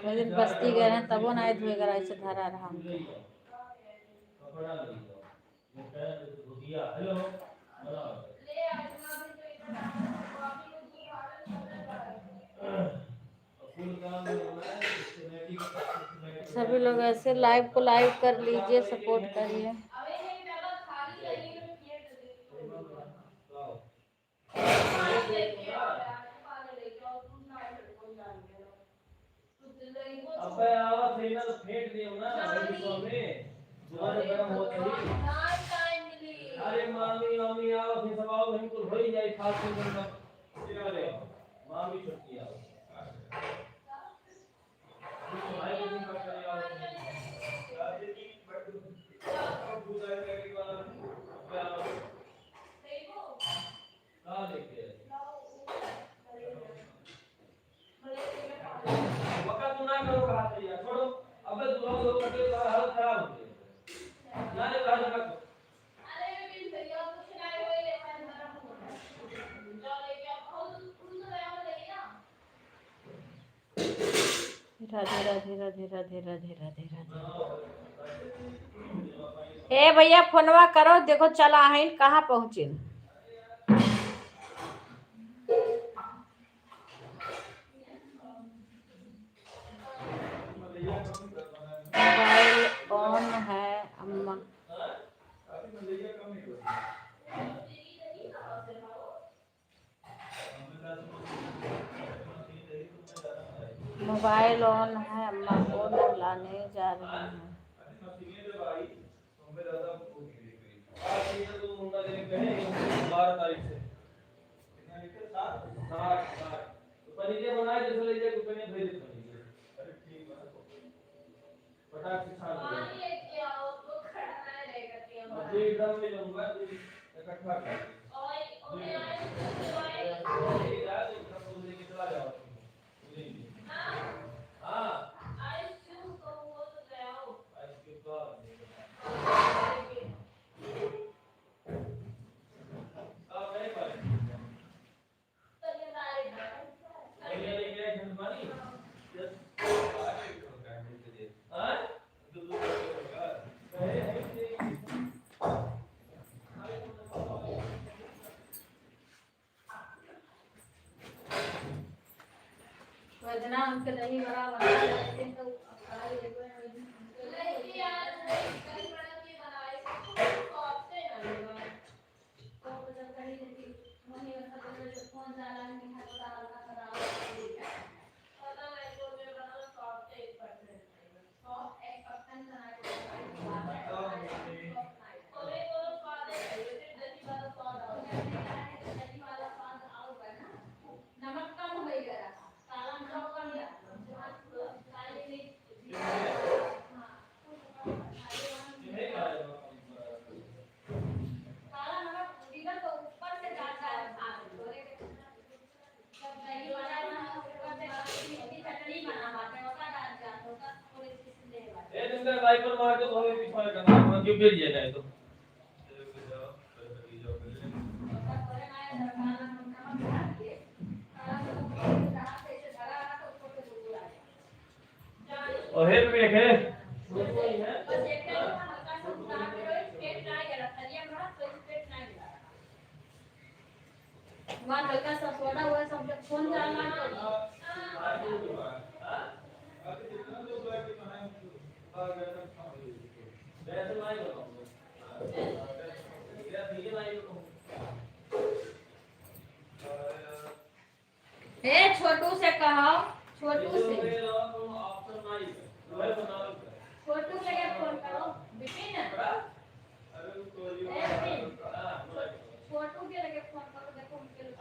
वो दिन बस्ती गए हैं, तबो नहीं धोए गए, ऐसे धरा रहा हमके। सभी लोग ऐसे live को like कर लीजिए, support करिए। अबे आवत है ना, तो फेंक दियो ना, वही तो हमें दोबारा गरम होत है। अरे मामी, मामी आवत है, सब आवत है, कुल होई जाई, खास में ना। अरे मामी छुट्टी आवत है। वका तू ना करो कहा थे यार, छोड़ो। अबे तू लोग लोग करके तुम्हारा हालत खराब हो गई। ना रे, बाहर मत। अरे विपिन भैया, कुछ ना होए, लेकिन बड़ा हो। जाओ लेके आओ, बहुत उनको दया हो जाएगी ना। राधे, राधे, राधे, राधे, राधे, राधे, राधे। ए भैया, फोनवा करो, देखो चला है, कहाँ पहुँचिन। मोबाइल on है अम्मा। मोबाइल on है अम्मा, को नहलाने जा रही हूँ। बारह तारीख से। साठ, साठ। तो पनीरिया बनाए, जैसे ले जाए, दुकान में भेज दे पनीरिया। अरे ठीक है। फटाक से छान दे। पानी लेके आओ, तो खड़ा ना रहेगा कि हमारा। अभी एकदम ले लूंगा, तू इकट्ठा कर। और, और ये आइस क्यूब तो आइस। ये यार, एक कप दूध लेके चला जाओ। हाँ। हाँ। आइस क्यूब तो वो तो ले आओ। आइस क्यूब का? हाँ, नहीं पाए। तो इतना उनके दही बड़ा बना लेते हैं, तो अब खा लेते हैं। ए, तुम तेरे वाइपर मार के तो हमें पीछे करना, हम क्यों गिर जाए तो। और हे भी देखे। वहाँ हल्का सा सोडा हुआ, सब जब फोन चला तो ए, छोटू से कहो, छोटू से। छोटू के लगे फोन करो, बिपिन। ए, बिपिन, छोटू के लगे फोन करो, देखो उनके लगे।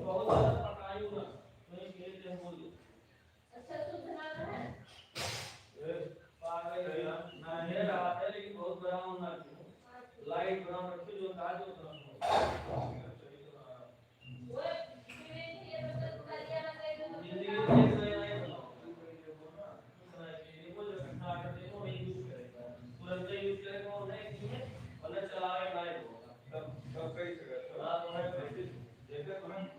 बहुत ज्यादा पकाई हुआ, तो ये खेल के हम बोल देते। अच्छा, शुद्ध ना रहे। ए, पागल है ना? ना, ये रहा है, लेकिन बहुत brown ना रखो। Light brown रखो, जो ताज हो, brown हो। वो जिंदगी में एक नया नया बनाओ। देखो, जो कितना आटा देखो, वही use करेगा। तुरंत ही use करेगा, और नहीं, नहीं, मतलब, चलावे लायक होगा। तब, तब कई सके। हाँ, तो मैं जैसे, जैसे तुरंत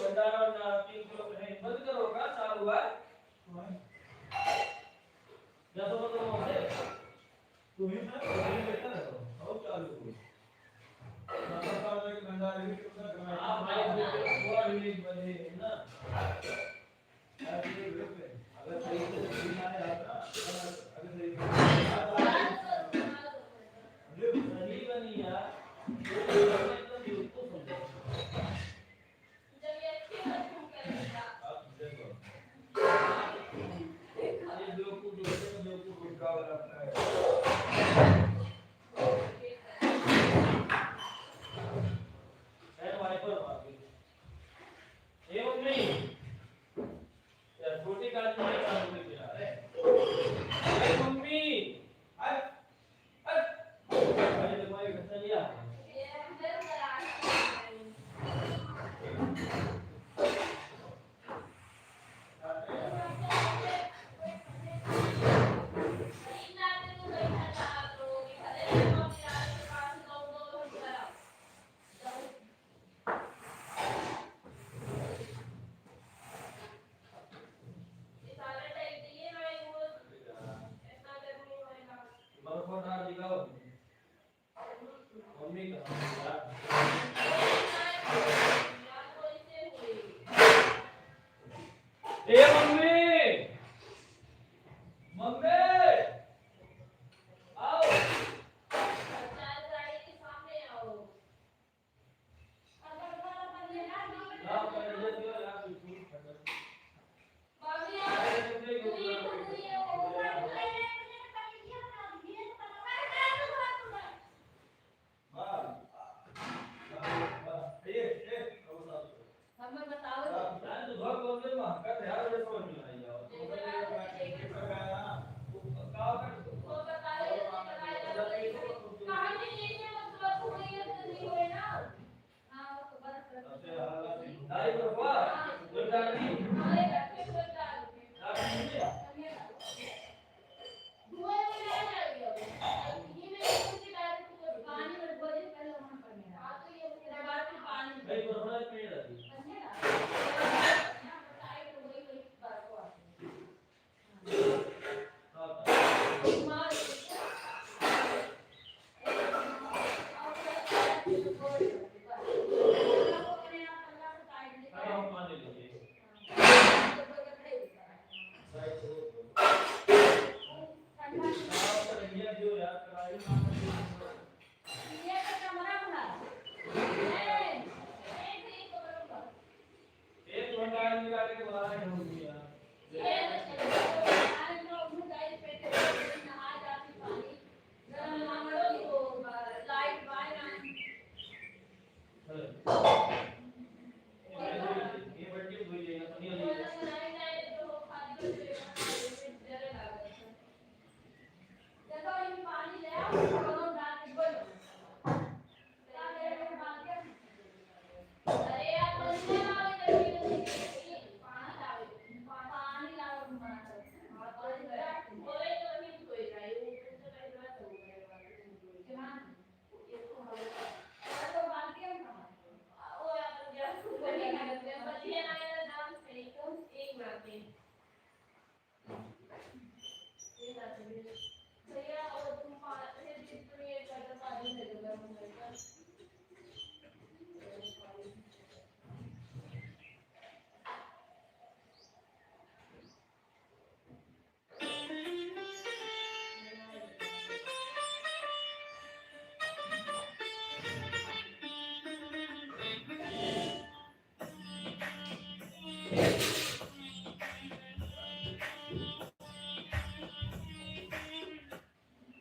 भंडारा ना, तीन किलो कहे, बंद करो का, चालू है? या तो मतलब, तुम्हें ना, तुम्हें बेटा है, और चालू करो। बाबा साहब एक भंडारे भी कितना कमाए। आप भाई, वो भी एक बने, है ना? अगर सही से नहीं आया था, अगर सही से नहीं आया था, सही बनी यार, तो एकदम बेवकूफ हो जाएगा। ए मम्मी, ए मम्मी, मम्मी, आओ। एक घंटा निकाल के बना रहे हैं हम भैया।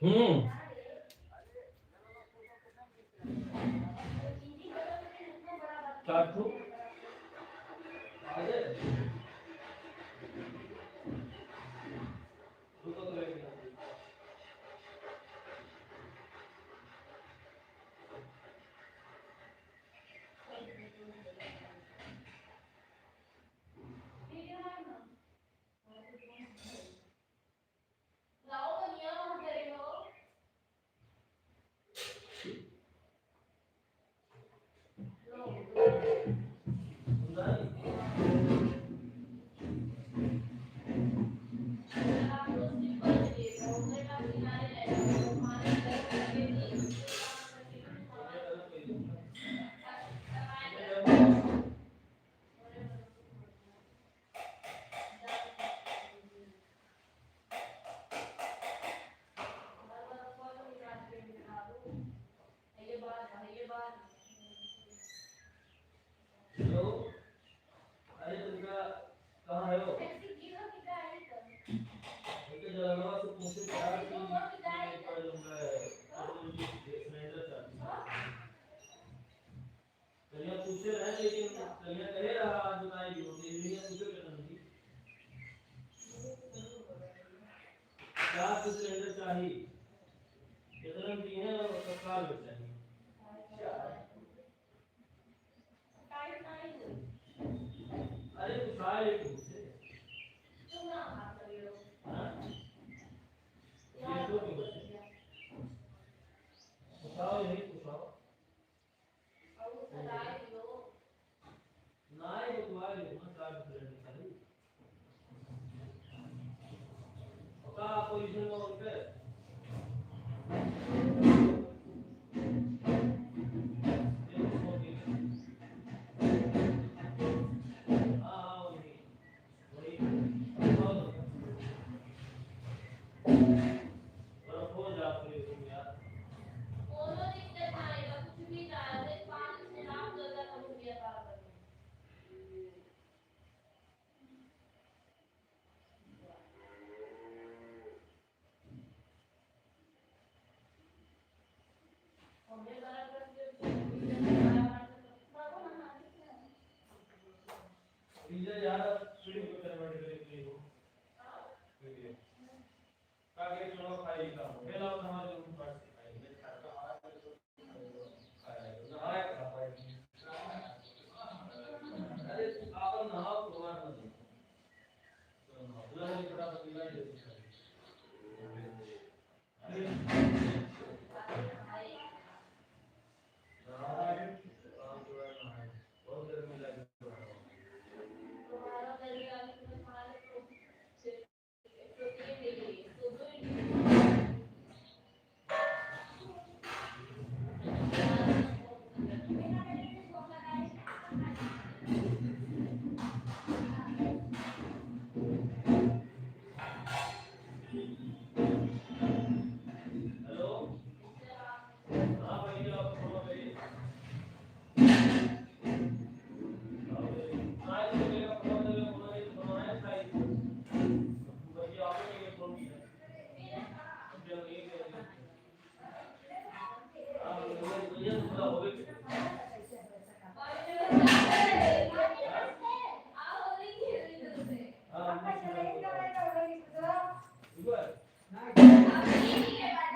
हम्म। चार ठो। हेलो, अरे तुमका कहाँ है हो? उनके जलनवा से पूछे क्या कि मैं पढ़ लूंगा, तो उनकी सिलेंडर चालू। कलिया पूछे रहे, लेकिन कलिया कहे रहा, आज नाई भी होते, कलिया पूछे के नहीं। चार सौ सिलेंडर चाहिए, कितना भी है और तत्काल में चाहिए। अरे कुछ आए पूछे। हाँ? ये तो पूछे। बताओ, यही पूछो। नाई बतवा दे, वहाँ चार सिलेंडर खाली। पक्का पोजीशन में उनके। हाँ, हाँ, वही।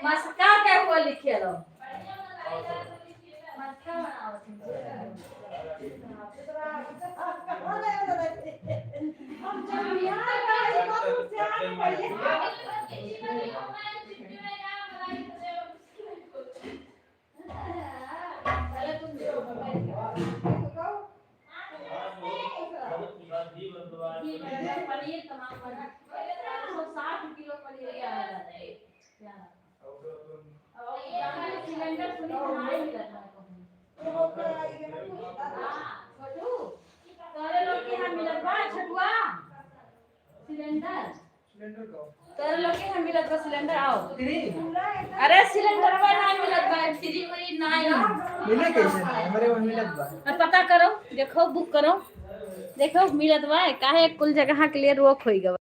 मस्का के हुआ लिखे लो। मस्का बनाओ। हम जब बिहार का है, हम से आगे बढ़िए। पनीर तमाम बना, साठ किलो पनीर के आया है। सिलेंडर सुनी तो नाई मिलत बा कहूँ। हाँ, छोटू, तोरे लोग के यहाँ मिलत बा, छोटुआ? सिलेंडर? तोरे लोग के यहाँ मिलत बा सिलेंडर, आओ। फ्री? अरे, सिलेंडर पर नाई मिलत बा, फ्री व्री नाई। मिले कैसे? हमरे में मिलत बा। अब पता करो, देखो, बुक करो। देखो, मिलत बा, काहे कुल जगह के लिए रोक होई गवा।